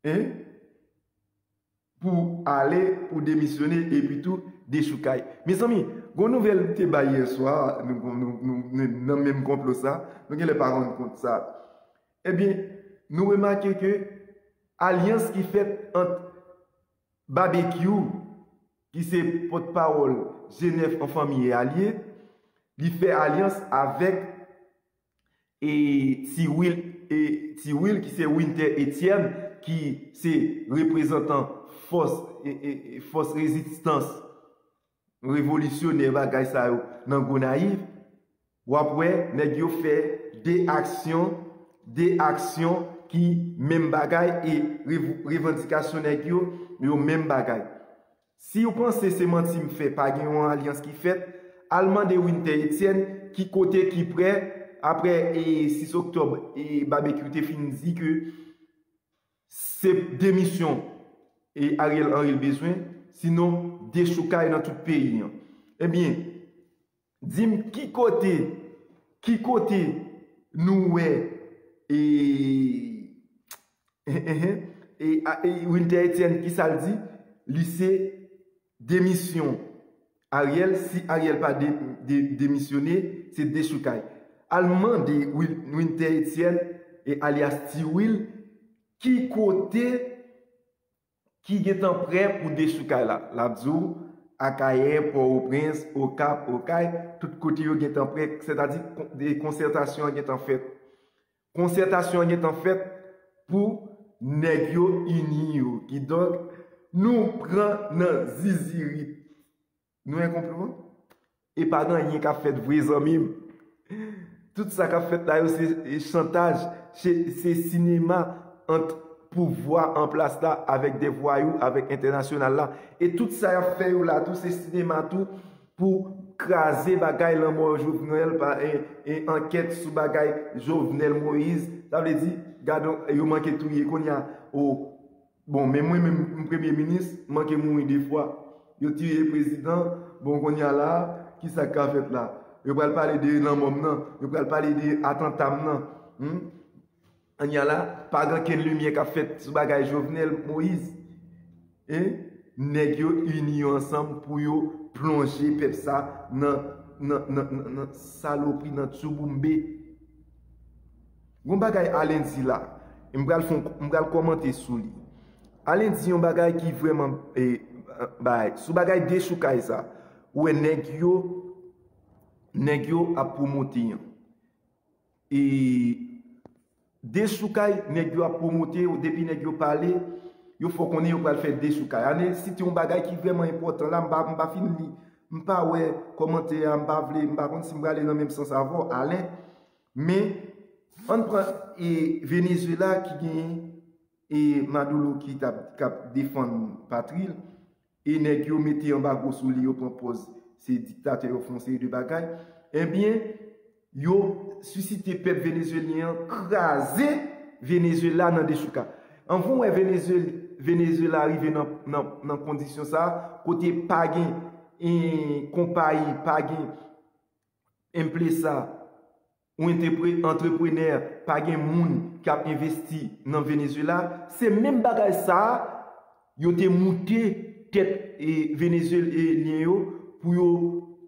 e, pou ale, pou demisyone, epi tou dechoukay. Mezanmi, gon nouvèl m te bay yè swa, nou, nou, nou, nou, nan menm konplo sa, nou genlè pa rann kont sa. Ebyen, nou remake ke alyans ki fèt ant Babekyou, ki se pòtpawòl G nèf an fanmi e alye, li fè alyans avèk e Ti Will, e Ti Will ki se Winter Etienne, ki se reprezantan fòs, e, e, e fòs rezistans revolisyonè bagay sa yo nan Gonayiv, w ap wè nèg yo fè de aksyon, de aksyon ki menm bagay e rev- revandikasyon nèg yo, yo menm bagay. Si w panse se manti m fè, pa gen yon alyans ki fèt, al mande Winter Etienne ki kote ki prè, apre e sis oktòb e Babekyou te fin di ke se demisyon e Ariel Henry l bezwen, sinon dechoukay nan tout peyi an. Ebyen, di m ki kote, ki kote nou wè e e, e, e Winter Etienne ki sa l di? Li se demisyon Ariel, si Ariel pa de, de, demisyone, se dechoukay. Al mande Wil- Winter Etienne e alyas Ti Will ki kote ki gentan prè pou dechoukay la. L ap di w Akayè, Pòtoprens, Okap, Okay, tout kote yo gentan prè, sètadi kon- de konsètasyon an gentan fèt. Konsètasyon an gentan fèt pou nèg yo ini yo. Kidonk, nou pran nan zizirit. Nou enkonpran? E pa gen anyen k ap fèt vre, zanmi m. Tout sa k ap fèt la yo se chantaj, se, se sinema ant pouvwa an plas la avèk de vwayou, avèk entènasyonal la. E tout sa y ap fè yo la tou, se sinema tou pou kraze bagay lanmò Jovenel, pa, e, e ankèt sou bagay Jovenel Moïse. Sa vle di, gade, yo manke touye kounye a. O, bon, men mwen menm, m premye minis, m manke mouri de fwa. Yo tiye prezidan, bon, kounye a la, ki sa k ka fèt la? Yo pral pale de lanmò m nan, yo pral pale de atanta m nan. Hmm? Kounye a la, pa gen okenn limyè k ap fèt sou bagay Jovenel Moïse. E nèg yo ini yo ansanm pou yo plonje pèp sa nan, nan, nan, nan, nan salopri, nan tchouboumbe. Gon bagay Alen di la, e m pral fè yon- m pral kòmante sou li. Alen di yon bagay ki vrèman, e, bay, sou bagay dechoukay sa. Ou wè nèg yo, nèg yo ap pwomote an. E dechoukay, nèg yo ap pwomote, depi nèg yo pale, yo fè w konnen yo pral fè dechoukay. Ane site yon bagay ki vrèman enpòtan la, m pa, m pa fin li, m pa wè kòmantè a, m pa vle, m pa konn si m prale nan menm sans avè w, Alen. Men, ann pran e Venezuela ki gen e Maduro ki t ap, k ap defann patri l, e nèg yo mete anbago sou li, yo pran pòz se diktatè, yo fè yon seri de bagay, ebyen, yo sisite pèp venezuelyen an kraze Venezuela nan dechouka. Anvan w wè Venezuela, Venezuela rive nan, nan, nan kondisyon sa, kote pa gen, e, konpayi, pa gen empresa, ou entrepre- antreprenè, pa gen moun k ap envesti nan Venezuela, se menm bagay sa a, yo te moute tèt e venezuelyen yo pou yo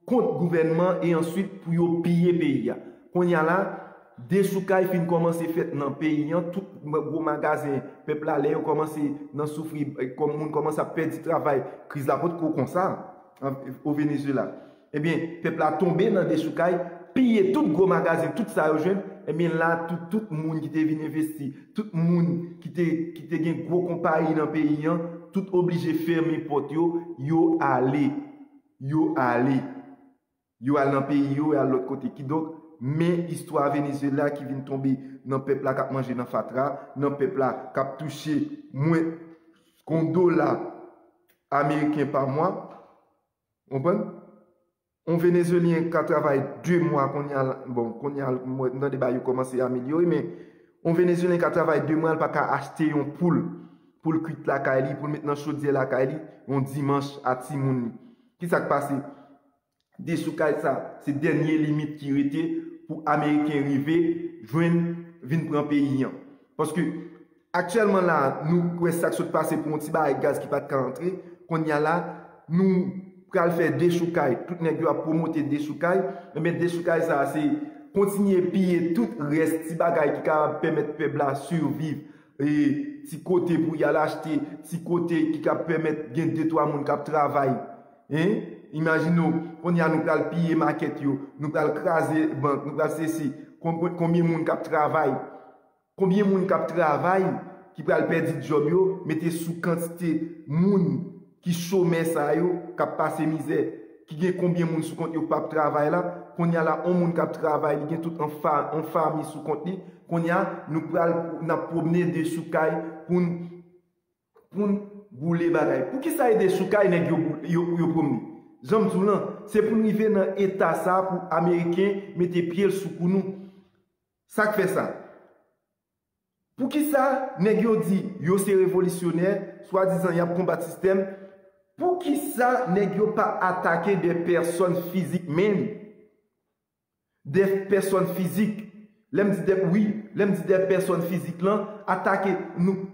kont gouvènman e answit pou yo piye peyi a. Kounye a la, dechoukay fin kòmanse fèt nan peyi an, tout gwo magazen pèp la, lè yo kòmanse nan soufri, e, kòm moun kòmanse ap pèdi travay, kriz la potko konsa o Venezuela. Ebyen, pèp la tonbe nan dechoukay, piye tout gwo magazen, tout sa yo jwenn. Ebyen, la, tout, tout moun ki te vin envesti, tout moun ki te, ki te gen gwo konpayi nan peyi an, tout oblije fèmen pòt yo, yo ale. Yo ale. Yo al nan peyi yo, yo al lòt kote. Kidonk, men istwa Venezuela ki vin tonbe nan pèp la k ap manje nan fatra, nan pèp la k ap touche mwens ke yon dola ameriken pa mwa. Konprann? Yon venezuelyen ka travay de mwa kounye a, bon, kounye a, mwen tande bagay yo kòmanse amelyore, men yon venezuelyen ka travay de mwa, l pa ka achte yon poul pou l kwit lakay li, pou l met nan chodyè lakay li, yon dimanch a timoun li. Ki sa k pase? Dechoukay sa, se dènye limit ki rete pou ameriken rive jwenn, vin pran peyi an. Paske aktyèlman la, nou wè sa k sot pase pou yon ti bagay gaz ki pa t ka antre. Kounye a la, nou pral fè dechoukay. Tout nèg yo ap pwomote dechoukay. Ebyen, dechoukay sa, se kontinye piye tout rès ti bagay ki kapab pèmèt pèp la siviv. E ti kote pou y al achte, ti kote ki kab pèmèt gen de twa moun k ap travay. Hein? Imajine w, kounye a nou pral piye makèt yo, nou pral kraze bank, nou pral sesi. Konbyen moun k ap travay? Konbyen moun k ap travay ki pral pèdi djòb yo, mete sou kantite moun ki chomè sa yo, k ap pase mizè, ki gen konbyen moun sou kont yo k p ap travay la? Kounye a la, yon moun k ap travay, li gen tout yon fa, yon fanmi sou kont li. Kounye a, nou pral, n ap pwomne de sou kay pou n, pou n boule bagay. Poukisa e de sou kay nèg yo, yo, yo pwomne? Jan m di w lan, se pou n rive nan eta sa pou Ameriken mete pye l sou kou nou. Sa k fè sa? Poukisa nèg yo di yo se revolisyonè, swadizan y ap konbat sistèm? Poukisa nèg yo pa atake de pèsòn fizik menm? De pèsòn fizik. Lè m di de, wi, lè m di de pèsòn fizik lan, atake nou,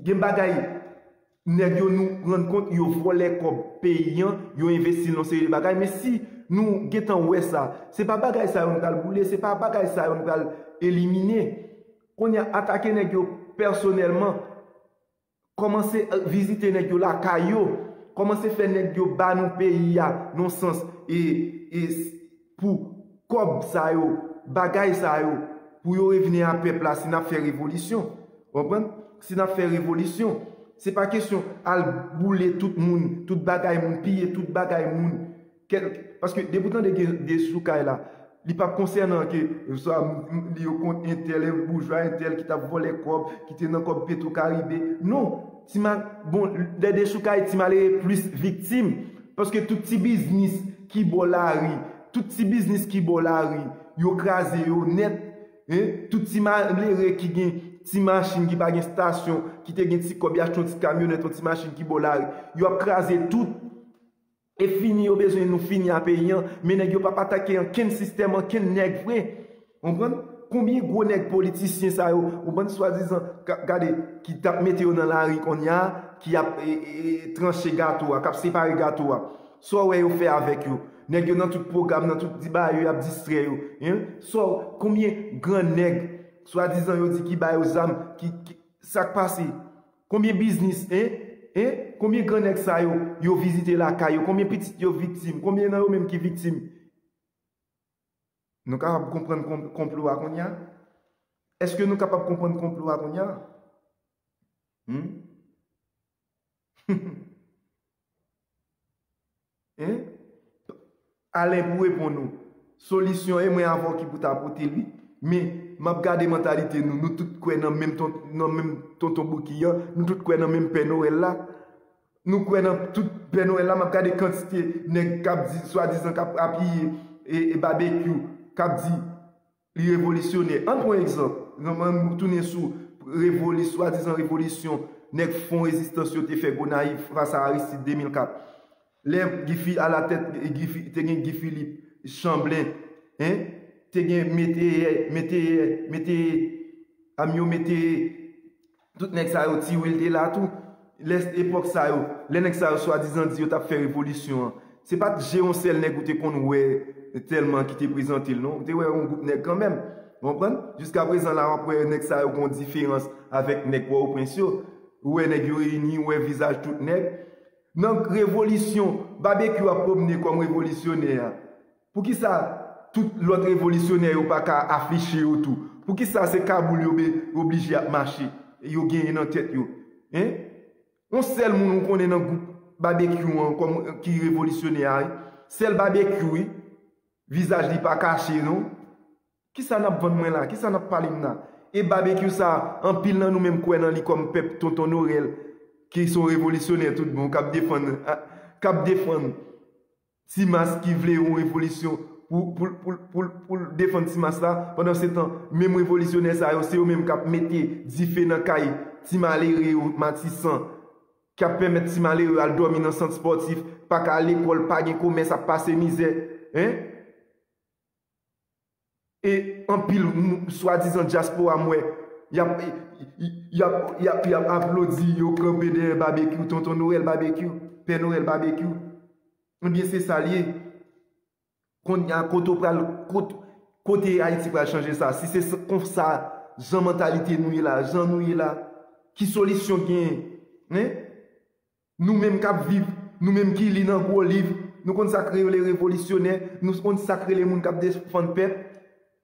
gen bagay, nèg yo nou rann kont yo vòlè kòb peyi an, yo envesti l nan seri de bagay, men si nou gentan wè sa, se pa bagay sa yo n pral boule, se pa bagay sa yo n pral elimine. Kounye a, atake nèg yo pèsonèlman, kòmanse, eh, vizite nèg yo lakay yo, kòmanse fè nèg yo ba nou peyi a, nan sans, e, e s-, pou kòb sa yo, bagay sa yo, pou yo revini a pèp la si n ap fè revolisyon. Ou konprann? Si n ap fè revolisyon, se pa kesyon al boule tout moun, tout bagay moun, piye tout bagay moun. Kèl, paske depi w tande gen de sou kay la, li p ap konsènan ke swa m, m, li yo kont entèl, en boujwa entèl ki t ap vòlè kòb, ki te nan kòb Petro Caribe. Non, ti ma, bon, de, de sou kay ti malere plis viktim. Paske tout ti biznis ki bò lari, tout ti biznis ki bò lari, yo kraze yo nèt. Hein? Tout ti malere ki gen ti machin ki pa gen estasyon, ki te gen ti kòb, y achte yon ti kamyonèt, yon ti machin ki bò lari, yo ap kraze tout. E fini yo bezwen nou fini a peyi an, men nèg yo p ap atake ankenn sistèm, ankenn nèg vre. Ou konprann? Konbyen gwo nèg politisyen sa yo, ou konprann, swadizan, ka-, gade, ki t ap mete yo nan lari kounye a, ki ap, e, e, e, tranche gato a, k ap separe gato a. Sa w wè yo fè avèk yo? Nèg yo nan tout pwogram, nan tout ti bagay yo, y ap distrè yo. Hein? Sa w, konbyen gran nèg, swadizan yo di ki ba yo zam, ki, ki, sa k pase? Konbyen biznis, hein? Hein? Konbyen gran nèg sa yo, yo vizite lakay yo? Konbyen pitit yo viktim? Konbyen nan yo menm ki viktim? Nou kapab konprann kon-, konplo a kounye a? Èske nou kapab konprann konplo a kounye a? Hmm? Hein? Alen pou reponn ou. Solisyon e mwen avè w ki pou ta pote l, wi. Men, m ap gade mantalite nou. Nou tout kwè nan menm ton-, nan menm tonton Bouki an. Nou tout kwè nan menm Pè Nwèl la. Nou kwè nan tout Pè Nwèl la. M ap gade kantite nèg k ap di, swadizan k ap apiye e, e Babekyou, k ap di li revolisyonè. Ann pran egzanp. Ann, ann tounen sou revoli-, swadizan revolisyon nèg Fwon Rezistans yo te fè Gonayiv fas a Aristide de mil kat. Lè Guy Fi-, alatèt, Guy Fi-, te gen Guy Philippe, Chanblen, hein? Te gen Meteyè, Meteyè, Meteyè, Amyo Meteyè, tout nèg sa yo, Ti Wil te la tou. Lè epòk sa yo, lè nèg sa yo swadizan di yo t ap fè revolisyon an, se pa t je yon sèl nèg ou te konn wè tèlman ki te prezante l, non. Ou te wè yon gwoup nèg kanmenm. Ou konprann? Jiskaprezan la, w ap wè nèg sa yo gen yon diferans avèk nèg Pòtoprens yo. Ou wè nèg yo reyini, ou wè vizaj tout nèg. Nan revolisyon, Babekyou ap pwomne kòm revolisyonè a. Poukisa tout lòt revolisyonè yo pa ka afiche yo tou? Poukisa se kagoul yo be-, oblije ap mache, yo genyen nan tèt yo? Hein? Yon sèl moun ou konnen nan gwoup Babekyou an kòm ki revolisyonè a, wi. Sèl Babekyou, wi. Vizaj li pa kache, non. Kisa n ap vann mwen la? Kisa n ap pale m la? E Babekyou sa, anpil nan nou menm kwè nan li kòm pèp Tonton Norèl, ki se yon revolisyonè tout bon, k ap defann, a, k ap defann Ti Mas ki vle yon revolisyon pou, pou, pou, pou, pou l defann Ti Mas la. Pandan se tan, menm revolisyonè sa yo, se yo menm k ap mete dife nan kay ti malere yo Matisan, k ap pèmèt ti malere yo al dòmi nan sant spòtif, pa ka al lekòl, pa gen komès, ap pase mizè. Hein? E anpil m-, swadizan dyaspora m wè, y ap, y ap, y ap, y ap aplodi, yo kanpe dèyè Babekyou, Tonton Norèl Babekyou, Pè Norèl Babekyou. Ebyen, se sa l ye. Kounye a, kote w pral, kot-, kote Ayiti pral chanje sa? Si se s-, konsa, jan mantalite nou ye la, jan nou ye la, ki solisyon genyen? Hein? Nou menm k ap viv, nou menm ki li nan gwo liv, nou konn sa k rele revolisyonè, nou konn sa k rele moun k ap defann pèp.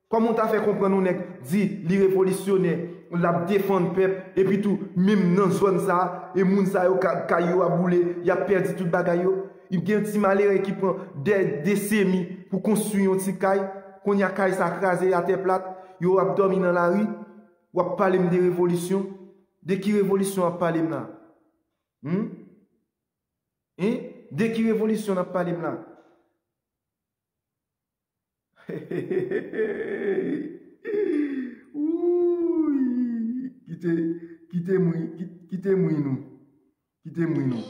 Kòman w ta fè konprann yon nèg di li revolisyonè, l ap defann pèp, epi tou, menm nan zòn sa a, e moun sa yo, ka-, kay yo ap boule, y ap pèdi tout bagay yo? Gen ti malere ki pran dè desemi pou konstwi yon ti kay, kounye a kay sa kraze atè plat, yo ap dòmi nan lari, w ap pale m de revolisyon? De ki revolisyon w ap pale m la? Hmm? Hein? De ki revolisyon n ap pale m la? Wouy! Kite, kite m ri, ki-, kite m ri nou. Kite m ri nou.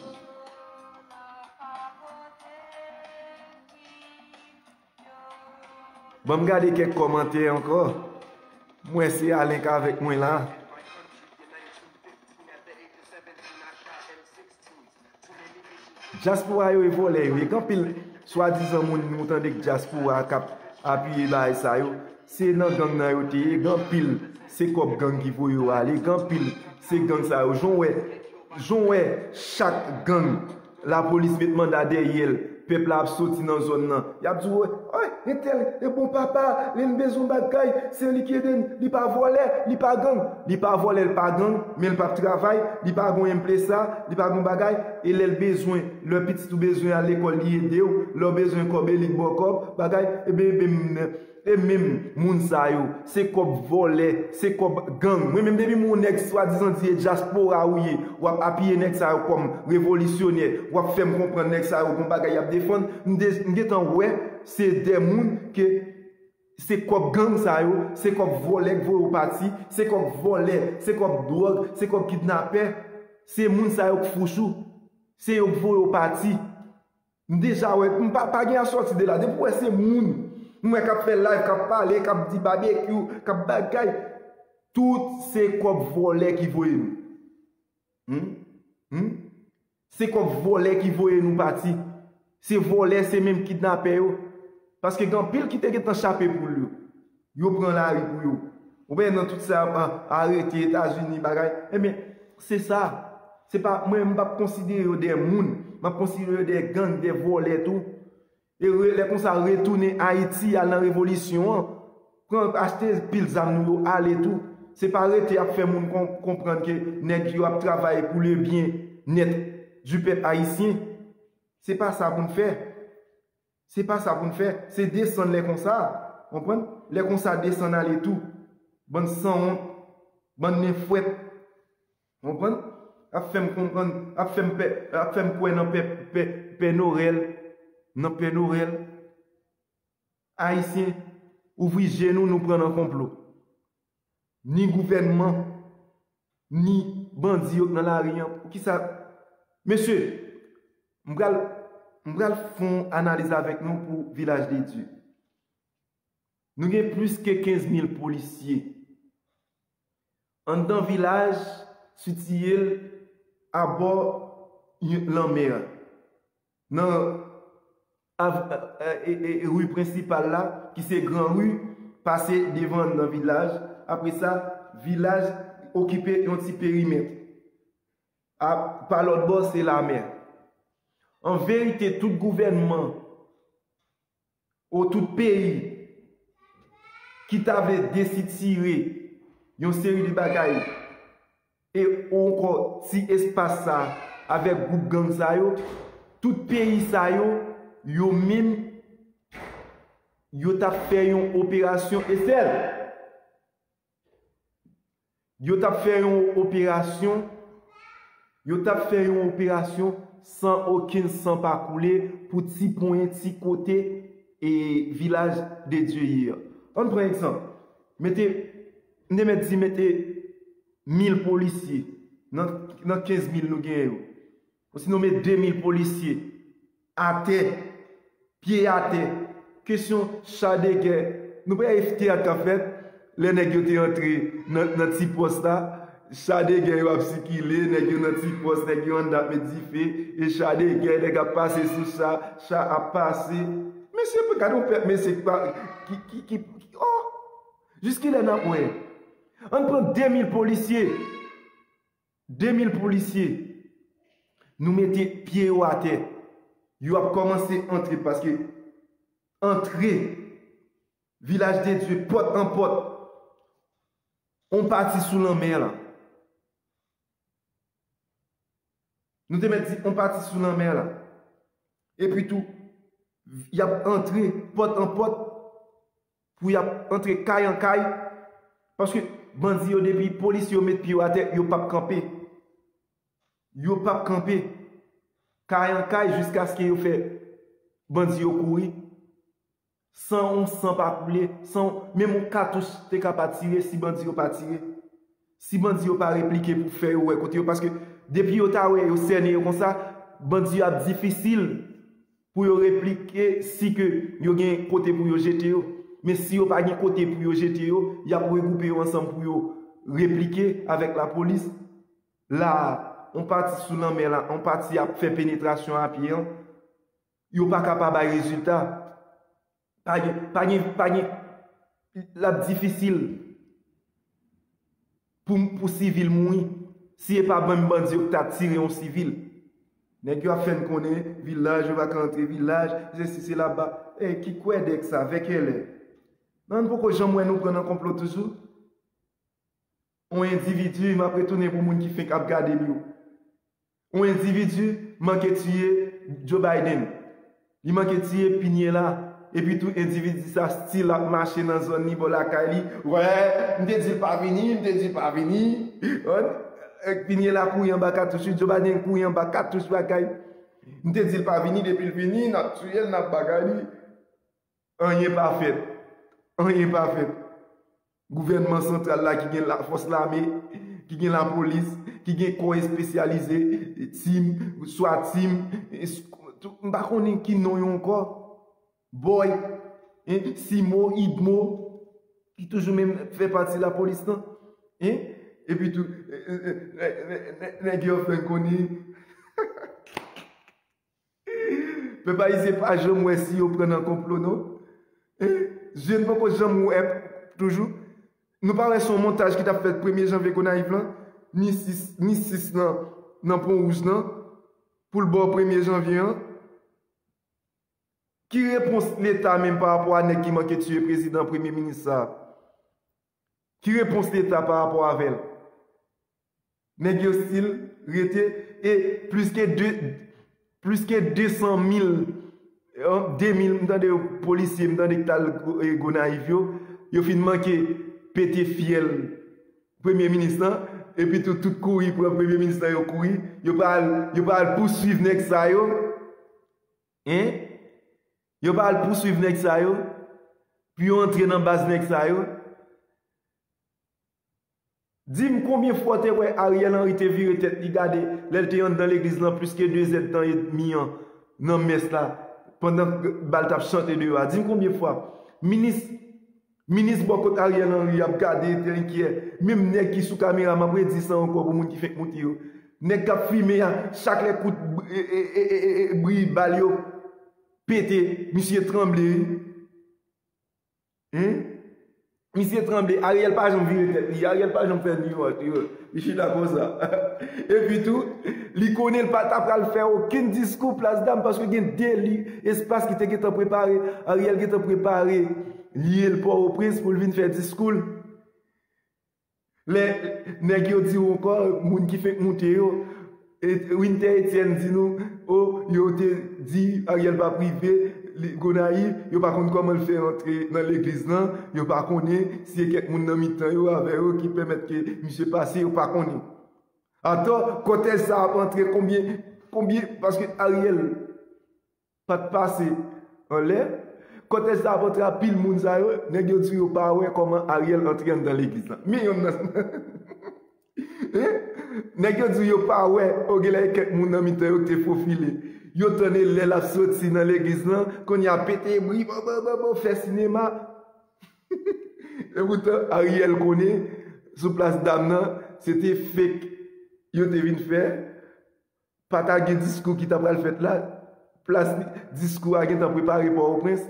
Ban m gade kèk kòmantè ankò. M wè se Alen k avèk mwen la. Dyaspora yo e vòlè yo ye. Gen anpil swadizan moun nou tande k dyaspora k ap apiye bagay sa yo. Se nan gang nan yo te ye. Gen anpil se kòb gang ki voye yo ale. Gen anpil se gang sa yo. Jan w wè, jan w wè chak gang, lapolis met manda dèyè l. Pèp la ap soti nan zòn nan. Y ap di w, oy, entèl, e bon papa, li bezwen bagay, se li ki ede n, li pa vòlè, li pa gang. Li pa vòlè, li pa gang, men li p ap travay, li pa gon M P S A, li pa gon bagay, e lè l bezwen, lè pitit ou bezwen al lekòl, li ede w, lè w bezwen kòb, e li k ba w kòb, bagay, e ben, e ben, e menm moun sa yo, se kòb vòlè, se kòb gang. Mwen menm, depi m wè yon nèg swadizan di e dyaspora ou ye, w ap apiye nèg sa yo kòm revolisyonè, w ap fè m konprann nèg sa yo gon bagay y ap defann, m de-, m gentan wè se de moun ke se kòb gang sa yo, se kòb vòlè k voye yo pati, se kòb vòlè, se kòb dwòg, se kòb kidnapè, se moun sa yo k fouch ou, se yo k voye yo pati. M deja wè, m pa, pa gen a sòti de la. Depi w wè se moun, m wè k ap fè live, k ap pale, k ap di babekyou, k ap bagay. Tout se kòb vòlè ki voye nou. Hmm? Hmm? Se kòb vòlè ki voye nou pati. Se vòlè, se menm kidnapè yo. Paske gen anpil ki te gentan chape poul yo. Yo pran lari pou yo. Ou wè nan tout sa, a-, arete Etazini, bagay. Ebyen, se sa. Se pa, mwen, m p ap konsidere yo de moun. M ap konsidere yo de gang, de vòlè tou. E re-, lè konsa, retounen Ayiti, al nan revolisyon an. Pran, achte pil zam nou yo, ale tou. Se pa rete ap fè moun kon-, konprann ke nèg yo ap travay pou le bien net du peuple haïtien. Se pa sa pou n fè. Se pa sa pou n fè. Se desann lè konsa. Konprann? Lè konsa, desann ale tou. Bann sanwont, bann nen fwèt. Konprann? Ap fè m konprann, ap fè m pè, ap fè m kwè nan pè, pè, pè Norèl, nan pè Norèl. Ayisyen, ouvri je nou, nou pran nan konplo. Ni gouvènman, ni bandi yo k nan lari an. Poukisa? Mesye, m pral, m pral fè yon analiz avèk nou pou Vilaj de Dye. Nou gen plis ke kenz mil polisye anndan vilaj, sitiye l abò yon lanmè a. Nan av-, e, e, e, ri prensipal la, ki se gran ri, pase devan anndan vilaj. Apre sa, vilaj okipe yon ti perimèt. A, pa lòt bò, se lamè. An verite, tout gouvènman ou tout peyi ki ta vle desitire yon seri de bagay e ou ankò ti espas sa avèk gwoup gang sa yo, tout peyi sa yo, yo menm, yo t ap fè yon operasyon esèl. Yo t ap fè yon operasyon, yo t ap fè yon operasyon san okenn san pa koule pou ti ponyen, ti kote e Vilaj de Dye ye a. Ann pran egzanp. Mete, m te mèt di mete mil polisye nan, nan kenz mil nou genyen yo. Osinon met de mil polisye atè, pye atè. Kesyon cha de gè. Nou pa wè teyat k ap fèt lè nèg yo te antre nan, nan ti pòs la. Cha de gè yo ap sikile, nèg yo nan ti pòs, nèg yo anndan ap met dife, e cha de gè, nèg ap pase sou cha, cha ap pase. Mesye, gade yon pèp, mesye, ki pa, ki, ki, ki, ki, oh! Jiskilè n ap wè? Ann pran de mil polisye. De mil polisye. Nou mete pye yo atè. Yo ap kòmanse antre, paske antre Vilaj de Dye, pòt an pòt, on pati sou lanmè la. Nou te mèt di on pati sou lanmè la. Epi tou, y ap antre pòt an pòt pou y ap antre kay an kay. Paske bandi yo, depi polis yo met pye yo atè, yo p ap kanpe. Yo p ap kanpe. Kay an kay jiskaske yo fè bandi yo kouri. San yon san pa koule, san menm yon katouch te ka pa tire si bandi yo pa tire. Si bandi yo pa replike pou fè yo wè kote yo, paske depi yo ta wè yo sène yo konsa, bandi yo ap difisil pou yo replike si ke yo gen kote pou yo jete yo. Men si yo pa gen kote pou yo jete yo, y ap regwoupe yo ansanm pou yo replike avèk lapolis. La a, on pati sou lanmè la, on pati ap fè penetrasyon a pye an. Yo pa ka pa bay rezilta. Pa gen, pa gen, pa gen, l ap difisil pou, pou sivil mouri. Si e pa menm bandi yo ki ta tire yon sivil. Nèg yo ap fè n konnen, vilaj, yo pa ka antre vilaj, se si, se laba. E, ki kwèdèk sa, vè kèlè? Nan, n poko janm wè nou pran nan konplo toujou. On endividi, m ap retounen pou moun ki fenk ap gade m yo. On endividi manke tiye Joe Biden. Li manke tiye Piniella. Epi tou endividi sa still ap mache nan zòn li bò lakay li. Wè, m te di l pa vini, m te di l pa vini. Piniella kouri anba katouch, Joe Biden kouri anba katouch bagay. M te di l pa vini, depi l vini, n ap tiye l, n ap bagay li. Anyen pa fèt. Anyen pa fèt. Gouvènman santral la ki gen lafòs lame, ki gen lapolis, ki gen kò espesyalize, tim, swa tim, m pa konnen ki non yo ankò, Boy, en, Simo, Idmo, ki toujou menm fè pati lapolis lan. En, epi tou, nèg yo fè n konnen. Pèp ayisyen pa janm wè si yo pran nan konplo non. Jèn poko janm wè toujou. Nou pa wè se yon montaj ki t ap fèt premye janvye Gonayiv lan, ni sis, ni sis nan, nan Pon Wouj lan, pou l ba w premye janvye an. Ki repons Leta menm pa rapò a nèg ki manke tiye prezidan, premye minis sa? Ki repons Leta pa rapò avè l? Nèg yo still rete e plis ke de, plis ke de san mil, de mil, m tande yo, polisye, m tande ki t al Gonayiv yo, yo fin manke pete fyèl premye minis lan, epi tou tout kouri pran premye minis lan, yo kouri, yo pral, yo pral pouswiv nèg sa yo. En? Yo pral pouswiv nèg sa yo, pou yo antre nan baz nèg sa yo. Di m konbyen fwa w te wè Ariel Henry te vire tèt li gade lè l te anndan legliz lan plis ke de zèdtan edmi an nan mès la, pandan bal t ap chante deyò a? Di m konbyen fwa? Minis, minis bò kot Ariel Henry ap gade, te enkyè. Menm nèg ki sou kamera, m ap redi sa ankò pou moun ki fenk moute yo. Nèg k ap fimen a, chak lè kout bri bal yo pete, misye tranble wi. Hein? Misye tranble, Ariel pa janm vire tèt li, Ariel pa janm fè niwòt, yo. Li chita konsa. Epi tou, li konnen l pa ta pral fè okenn diskou Plas Dam paske gen de li espas ki te gentan prepare. Ariel gentan prepare lye l Pòtoprens pou l vin fè diskou l. Lè nèg yo di w ankò, moun ki fenk moute yo, Winter Etienne di nou, o, yo te di Ariel p ap rive Gonayiv, yo pa konn kòman l fè rantre nan legliz lan, yo pa konnen si e kèk moun nan mitan yo avè yo ki pèmèt ke misye pase, yo pa konnen. Atò, kòtèj sa ap antre konbyen, konbyen, paske Ariel pa t pase anlè. Kòtèj sa ap antre a pil moun sa yo, nèg yo di yo pa wè kòman Ariel antre anndan legliz lan. Men yonn nan. Hein? Nèg yo di yo pa wè, o genlè e kèk moun nan mitan yo ki te fofile. Yo tann e lè l ap soti nan legliz lan, kounye a pete bri, bon, bon, bon, bon, fè sinema. Epoutan, Ariel konnen, sou Plas Dam nan, se te fake yo te vin fè. Pa ta gen diskou ki ta pral fèt la. Plas diskou a gentan prepare Pòtoprens.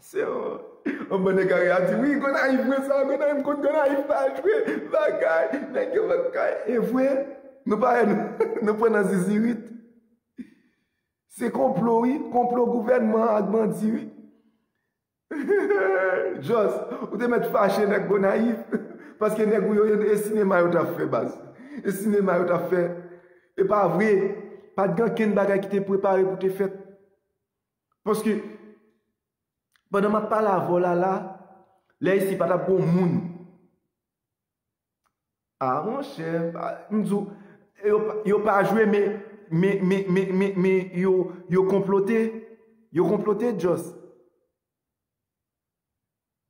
Se yon, yon bann nèg a di, wi, Gonayiv vre sa, Gonayiv kont Gonayiv pa jwe, bagay, nèg yo pa kay. E vre, nou pa wè nou, nou pran nan zizirit. Se konplo, wi. Konplo gouvènman an ak bandi, wi. Just, ou te mèt fache nèg Gonayiv. Paske nèg ou yo, e sinema yo t ap fè, baz. E sinema yo t ap fè. E pa vre. Pa t gen ankenn bagay ki te prepare pou te fèt. Paske, pandan m ap pale avè w la, la, lè isi pa t ap gen moun. Ah, monchè, ah, m di w, yo, pa- yo pa jwe, men, men, men, men, men, men yo, yo konplote. Yo konplote, Just.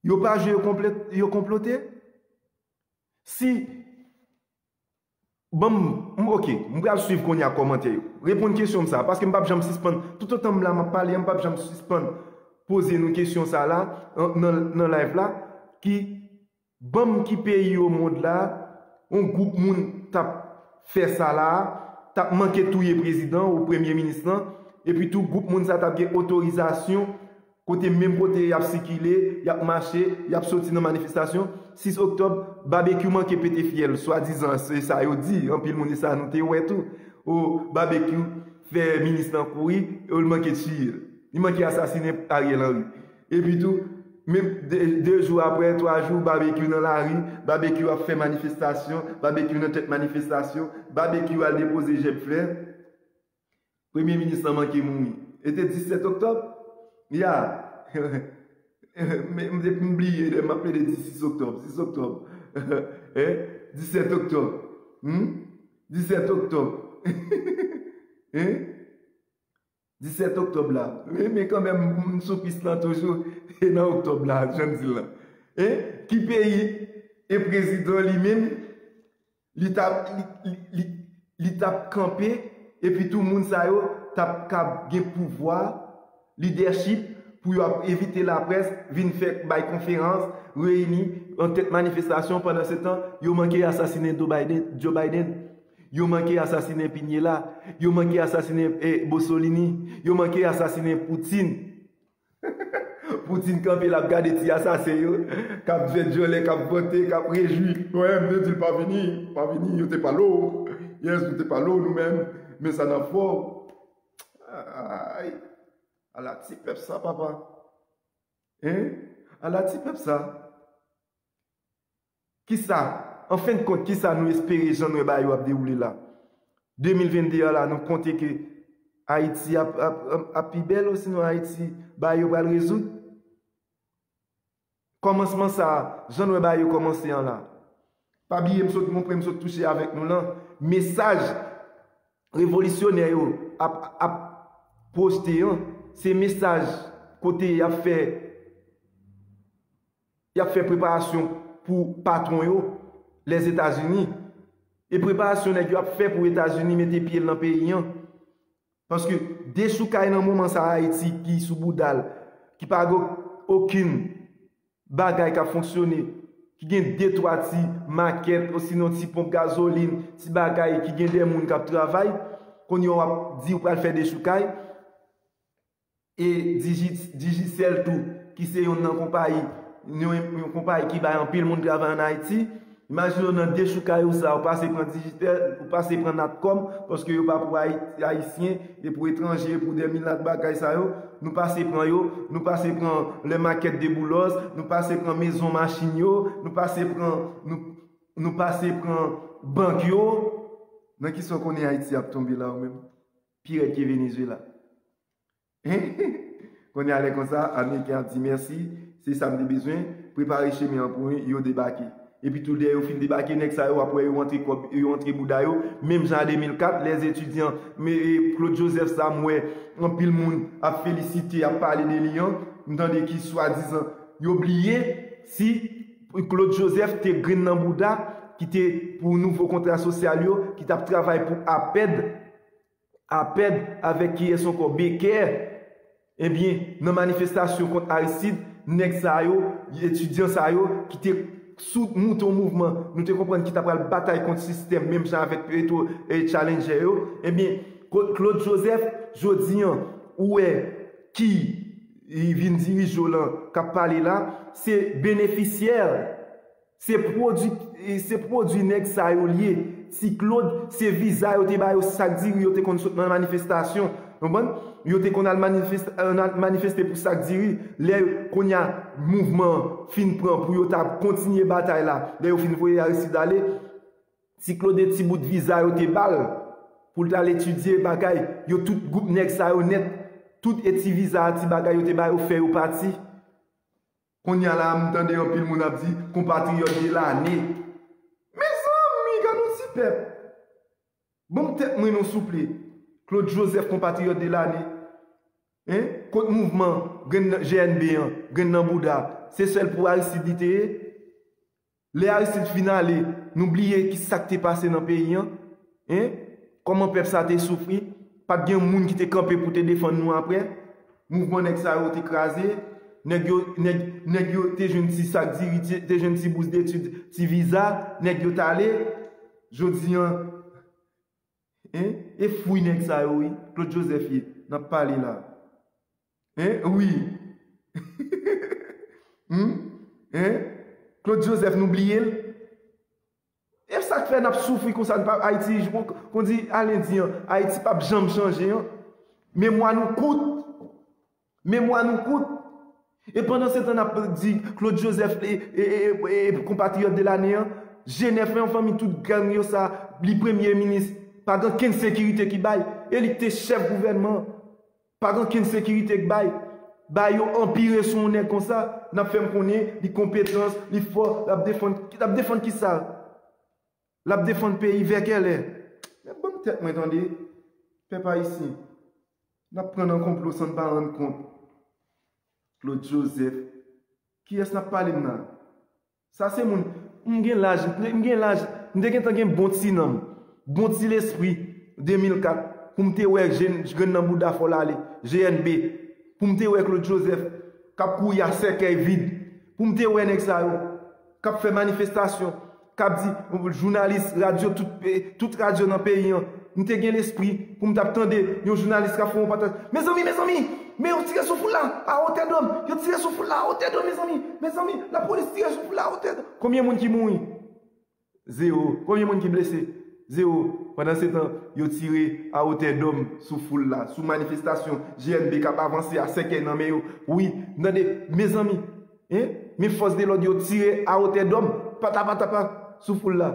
Yo pa jwe, yo konplot- yo konplote. Si, bon, m- ok, m pral swiv kounye a kòmantè yo. Reponn kesyon m sa, paske m p ap janm sispann. Toutotan m la, m ap pale, m p ap janm sispann poze nou kesyon sa la, an- nan, nan live la, ki Ban m ki peyi o mond la, yon gwoup moun t ap fè sa la a, t ap manke touye prezidan ou premye minis lan, epi tou gwoup moun sa t ap gen otorizasyon kote menm kote y ap sikile, y ap mache, y ap soti nan manifestasyon. Sis oktòb, Babekyou manke pete fyèl, swadizan, se sa yo di, anpil moun, e sa nou te wè tou. O, Babekyou fè minis lan kouri, e l manke tiye l. Li manke asasinen Ariel Henry. Epi tou, menm de, de jou apre, twa jou, Babekyou nan lari, Babekyou ap fè manifestasyon, Babekyou nan tèt manifestasyon, Babekyou al depoze jèb flè. Premye minis lan manke mouri. E te disèt oktòb? Ya. Men, m, depi m bliye, lè m ap plede di sis oktòb, sis oktòb. Hein? Disèt oktòb. Hmm? Disèt oktòb. Hein? Disèt oktòb la. Men, men kanmenm, m sou pis lan toujou. E nan oktòb la, jan m di l lan. Hein? Ki peyi e prezidan li menm, li t ap, li, li, li, li t ap kanpe, epi tou moun sa yo t ap kab gen pouvwa, lidèchip, pou yo ap envite laprès vin fè bay konferans, reyini an tèt manifestasyon. Pandansetan, yo manke asasinen Joe Biden, Joe Biden. Yo manke asasinen Pinyela. Yo manke asasinen, eh, Bosolini. Yo manke asasinen Poutine. Poutine kanpe l ap gade ti asasen yo, k ap fè djòlè, k ap vante, k ap rejwi. Wè, m te di l pa vini, pa vini, yo te pale w. Yes, nou te pale w nou menm. Men sa n ap fè w. Ay, ala ti pèp sa, papa. Hein? Ala ti pèp sa. Kisa, an fen de kont, kisa nou espere jan nou wè bagay yo ap dewoule la? De mil vennde a la, nou konte ke Ayiti ap, ap, ap, ap pi bèl, osinon Ayiti, bagay yo pral rezoud? Kòmansman sa a, jan nou wè bagay yo kòmanse an la. Pa bliye, m sot, m premye m sot touche avèk nou lan, mesaj revolisyonè yo ap, ap pwojte an, se mesaj kote y ap fè, y ap fè preparasyon pou patwon yo, Lèzetazini. E preparasyon nèg yo ap fè pou Etazini mete pye l nan peyi an. Paske dechoukay nan moman sa a Ayiti ki sou bouda l, ki pa gen okenn bagay k ap fonksyone, ki gen de twa ti makèt, osinon ti ponp gazolin, ti bagay ki gen de moun k ap travay, kounye a w ap di w pral fè dechoukay. E Digi-, Digicel tou, ki se youn nan konpayi, yon, yon konpayi ki bay anpil moun travay ann Ayiti. Imajine w nan dechoukay ou sa, ou pase pran Digicel, ou pase pran Natcom, paske yo pa pou Ayi-, Ayisyen, e pou etranje, e pou de milat bagay sa yo. Nou pase pran yo, nou pase pran les maquettes de Boulos, nou pase pran mezon machin yo, nou pase pran, nou, nou pase pran bank yo. Nan kisa w konnen Ayiti ap tonbe la ou menm? Pi rèd ke Venezuela. Kounye a lè konsa, Ameriken ap di mèsi, se sa m te bezwen, prepare chemen an pou yo debake. Epi tou lè yo fin debake, nèg sa yo w ap wè yo antre kòb, yo antre bouda yo, menm jan a de mil kat, lè etidyan, men, e, Claude Joseph sa m wè anpil moun ap felisite, ap pale de li an, m tande ki swadizan yo bliye si Claude Joseph te grenn nan bouda ki te pou nouvo kontra sosyal yo, ki t ap travay pou APED, APED avèk kiyès ankò? Becker. Ebyen, nan manifestasyon kont Aristide, nèg sa yo, etidyan sa yo, ki te sou moute yon mouvman, nou te konprann ki ta pral batay kont sistèm, menm jan avèk Petro, e, Challenger yo. Ebyen, Claude Joseph, jodi an, ou wè ki vin dirije w lan, k ap pale la, se benefisyè Se pwodui, se pwodui nèg sa yo l ye. Ti Claude, se viza yo te ba yo, sak diri yo te konn sot nan manifestasyon. Konprann? Yo te konn al manifeste, al manifeste pou sak diri. Lè kounye a mouvman an fin pran pou yo ta kontinye batay la, lè yo fin voye Aristide ale, ti Claude e ti bout viza yo te ba l pou l t al etidye bagay, yo tout gwoup nèg sa yo nèt, tout e ti viza a, ti bagay yo te ba yo, fè yo pati. Kounye a la, m tande anpil moun ap di konpatriyòt de lane. Mezanmi, gade yon ti pèp. Ban m tèt mwen non souple. Claude Joseph, konpatriyòt de lane. Hein? Kot mouvman grenn nan G N B an, grenn nan bouda? Se sèl pou Aristide li te ye? Lè Aristide fin ale, nou bliye ki sa k te pase nan peyi an? Hein? Kòman pèp sa te soufri? Pa t gen moun ki te kanpe pou te defann nou apre? Mouvman nèg sa yo te kraze. Nèg yo, nèg, nèg yo te jwenn ti sak diri, te, te jwenn ti bous detid, ti viza. Nèg yo t ale. Jodi an, hein? E fwi nèg sa yo, wi. Claude Joseph ye, n ap pale la. Hein? Wi. Hmm? Hein? Claude Joseph, nou bliye l? E sa k fè n ap soufri konsa, n pa, Ayiti, kon, kon di Alen di an, Ayiti p ap janm chanje an. Memwa nou kout. Memwa nou kout. E pandansetan n ap di Claude Joseph e, e, e, e, e konpatriyòt de lane an, G nèf lan, fanmi, tout gang yo sa, li premye minis, pa gen kenn sekirite ki bay. E li k te chèf gouvènman an. Pa gen kenn sekirite k bay. Ba yo anpire sou yon nèg konsa, n ap fè m konnen li konpetans, li fò, l ap defann, l ap defann kisa? L ap defann peyi vè kèlè? Men ban m tèt mwen tande, pèp ayisyen. N ap pran nan konplo san n pa rann kont. Claude Joseph. Kiyès n ap pale m nan? Sa se moun, m gen laj, m gen laj, m te gentan gen bon ti nanm, bon ti lespri de mil kat, pou m te wè jèn, grenn nan bouda fò l ale, G N B, pou m te wè Claude Joseph k ap kouri a sèkèy vid, pou m te wè nèg sa yo k ap fè manifestasyon, k ap di, jounalis, radyo, tout, eh, tout radyo nan peyi an. M te gen lespri pou m t ap tande yon jounalis k ap fè yon pataj. Mezanmi, mezanmi, men yo tire sou foul la, a wotè dòm. Yo tire sou foul la, a wotè dòm, mezanmi. Mezanmi, lapolis tire sou foul la, a wotè dòm. Konbyen moun ki mouri? Zewo. Konbyen moun ki blese? Zewo. Pandansetan, yo tire a wotè dòm sou foul la, sou manifestasyon G N B k ap avanse a sèkèy nan men yo. Wi, m tande, mezanmi, hein? Men fòs de lòd yo tire a wotè dòm, patapatapa, sou foul la.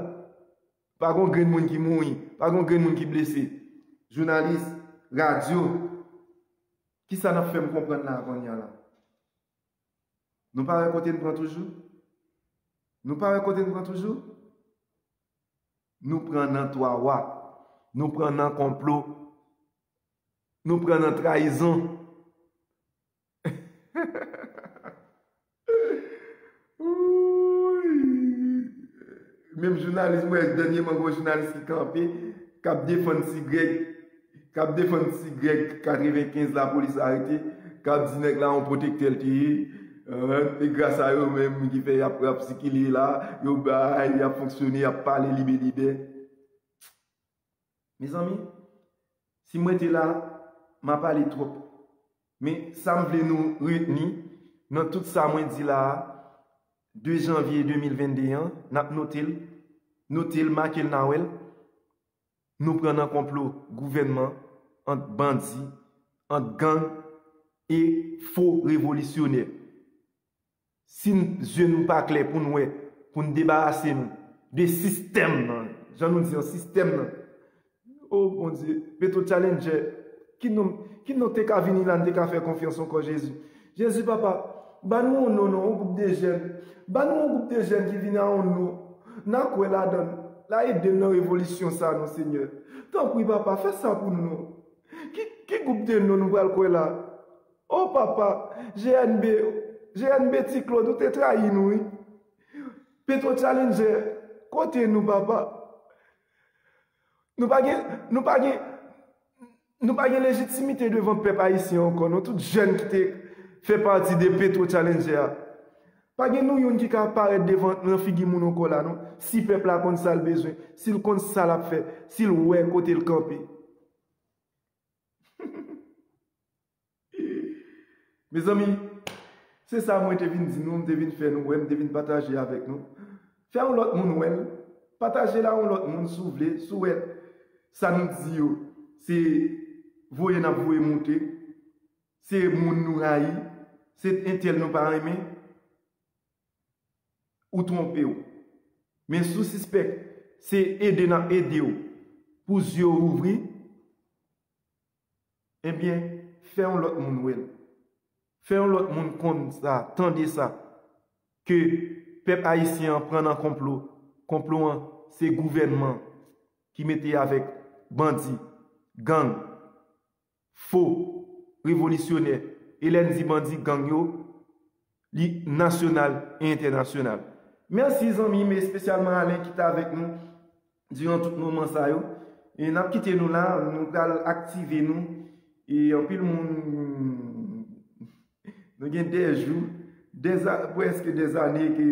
Pa gon grenn moun ki mouri, pa gon grenn moun ki blese. Jounalis, radyo, kisa n ap fè m konprann la kounye a la? Nou pa wè kote n pran toujou? Nou pa wè kote n pran toujou? Nou pran nan twa wa, nou pran nan konplo, nou pran nan trayizon. Wouy! Menm jounalis, mwen wè dènyèman, gon jounalis ki kanpe, k ap defann Ti Grèg, k ap defann Ti Grèg katrevenkenz lapolis arete, k ap di nèg la yon pwotektè l te ye, e gras a yo menm ki fè y ap, y ap sikile la, yo bay, y ap fonksyone, y ap pale libe libe. Mezanmi, si m rete la, m a pale twòp. Men sa m vle nou retni nan tout sa mwen di la a, de janvye de mil vennde an, n ap note l, note l, make l, n a wè l. Nou pran nan konplo gouvènman, ant bandi, ant gang e fo revolisyonè. Si n, zye nou pa klè pou n wè, pou n debarase nou de sistèm nan, jan nou di an, sistèm nan. O Bondye, Petro Challenger, ki non, ki non te ka vini la, n te ka fè konfyans ankò, Jezi? Jezi, papa, ba nou yon non, non, yon gwoup de jèn. Ba nou yon gwoup de jèn ki vin a yon non. N a kwè ladan l. L a ede n nan revolisyon sa, non, Senyè. Tanpri, papa, fè sa pou nou, non. Ki, ki gwoup de non nou pral kwè la? O papa, G N B, G N B Ti Claude, ou te trayi nou, wi. Petro Challenger, kote nou, papa? Nou pa gen, nou pa gen, nou pa gen lejitimite devan pèp ayisyen ankò, non. Tout jèn ki te fè pati de Petro Challenger a. Pa gen nou youn ki ka parèt devan, nan figi moun ankò la, non. Si pèp la konn sa l bezwen, si l konn sa l ap fè, si l wè kote l kanpe. Mezanmi, se sa mwen te vin di nou, m te vin fè nou wè, m te vin pataje avèk nou. Fè yon lòt moun wè l. Pataje l a yon lòt moun si w vle, si w wè sa nou di yo, se voye n ap voye moute, se moun nou rayi, se entèl nou pa renmen, ou twonpe w. Men si w sispèk se ede n ap ede w pou zye w ouvri, ebyen, fè yon lòt moun wè l. Fè yon lòt moun konn sa, tande sa, ke pèp ayisyen an pran nan konplo. Konplo an, se gouvènman ki mete avèk bandi, gang, fo revolisyonè. E lè n di bandi, gang yo, li nasyonal e entènasyonal. Mèsi zanmi m, espesyalman Alen ki t avèk nou diran tout moman sa yo. E n ap kite nou la, nou pral aktive nou. E anpil moun, nou gen de jou, de za-, prèske de zane ke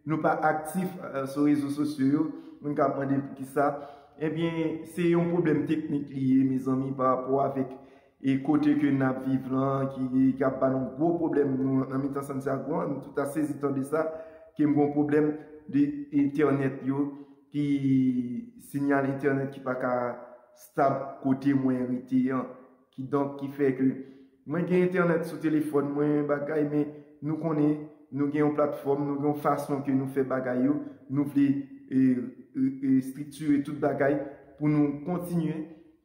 nou pa aktif, eh, sou rezo sosyo yo. Moun ka ap mande poukisa. Ebyen, se yon pwoblèm teknik li ye, mezanmi, pa rapò avèk e kote ke n ap viv lan, ki, ki ap ba nou gwo pwoblèm nou nan mitan Santiago an. Nou tout a sezi tande sa, ke m gen yon pwoblèm de entènèt yo, ki sinyal entènèt ki pa ka stab kote mwen rete an. Kidonk, ki fè ke mwen gen entènèt sou telefòn mwen, bagay, men nou konnen, nou gen yon platfòm, nou gen yon fason ke nou fè bagay yo, nou vle, e, e, e, estriktire tout bagay pou nou kontinye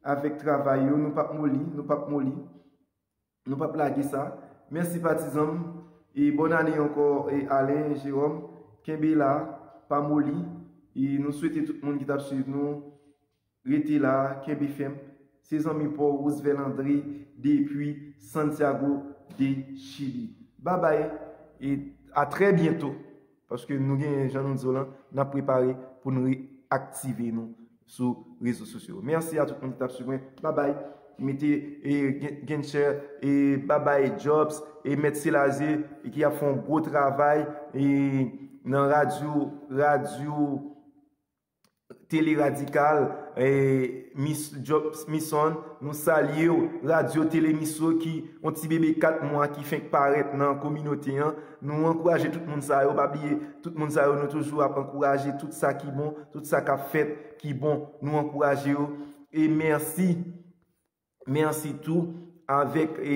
avèk travay yo, nou p ap moli, nou p ap moli, nou p ap lage sa. Mèsi patizan m, e bòn ane ankò, e Alen, Jeròm, kenbe la, pa moli, e nou swete tout moun ki t ap swiv nou, rete la, kenbe fèm. Se zanmi pa w Roosevelt André depi Santiago de Chili. Babay, e a trè byento. Paske nou gen, jan nou di w lan, n ap prepare pou nou reaktive nou sou rezo sosyo. Mèsi a tout moun ki t ap swiv mwen. Babay. Mete, e, gen, gen share, e, babay Jobs, e, Mèt Selaze, e, ki ap fè yon gwo travay, e, nan radyo, radyo Tele Radikal, e, Mis-, Jobs Misson, nou salye w. Radyo Tele Miso ki yon ti bebe kat mwa ki fenk parèt nan kominote an. Nou ankouraje tout moun sa yo, pa bliye, tout moun sa yo, nou toujou ap ankouraje tout sa ki bon, tout sa k ap fèt ki bon. Nou ankouraje yo. E mèsi. Mèsi tou avèk, e,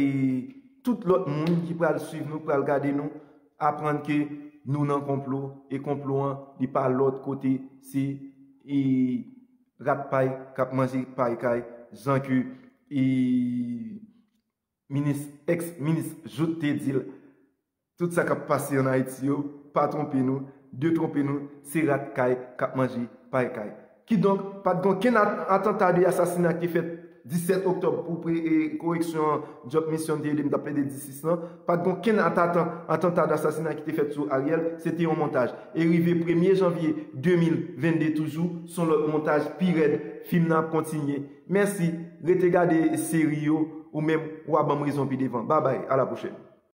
tout lòt moun ki pral swiv nou, pral gade nou, aprann ke nou nan konplo, e konplo an, li pa lòt kote, se, e, rat pay k ap manje pay kay, jan ke, e, minis, èks minis Jouthe te di l. Tout sa k ap pase ann Ayiti yo, pa twonpe nou, detwonpe nou, se rat kay k ap manje pay kay. Kidonk, pa t gen okenn at-, atanta de asasina ki te fèt disèt oktòb pou pre-, e, koreksyon an, Jobs Misson te ede m t ap plede di sis lan. Pa t gen okenn atanta, atanta de asasina ki te fèt sou Ariel, se te yon montaj. E rive premye janvye de mil vennde toujou, se yon lòt montaj pi rèd, fim nan ap kontinye. Mèsi, rete gade seri yo, ou menm, w a ban m rezon pi devan. Babay, a la pwochèn.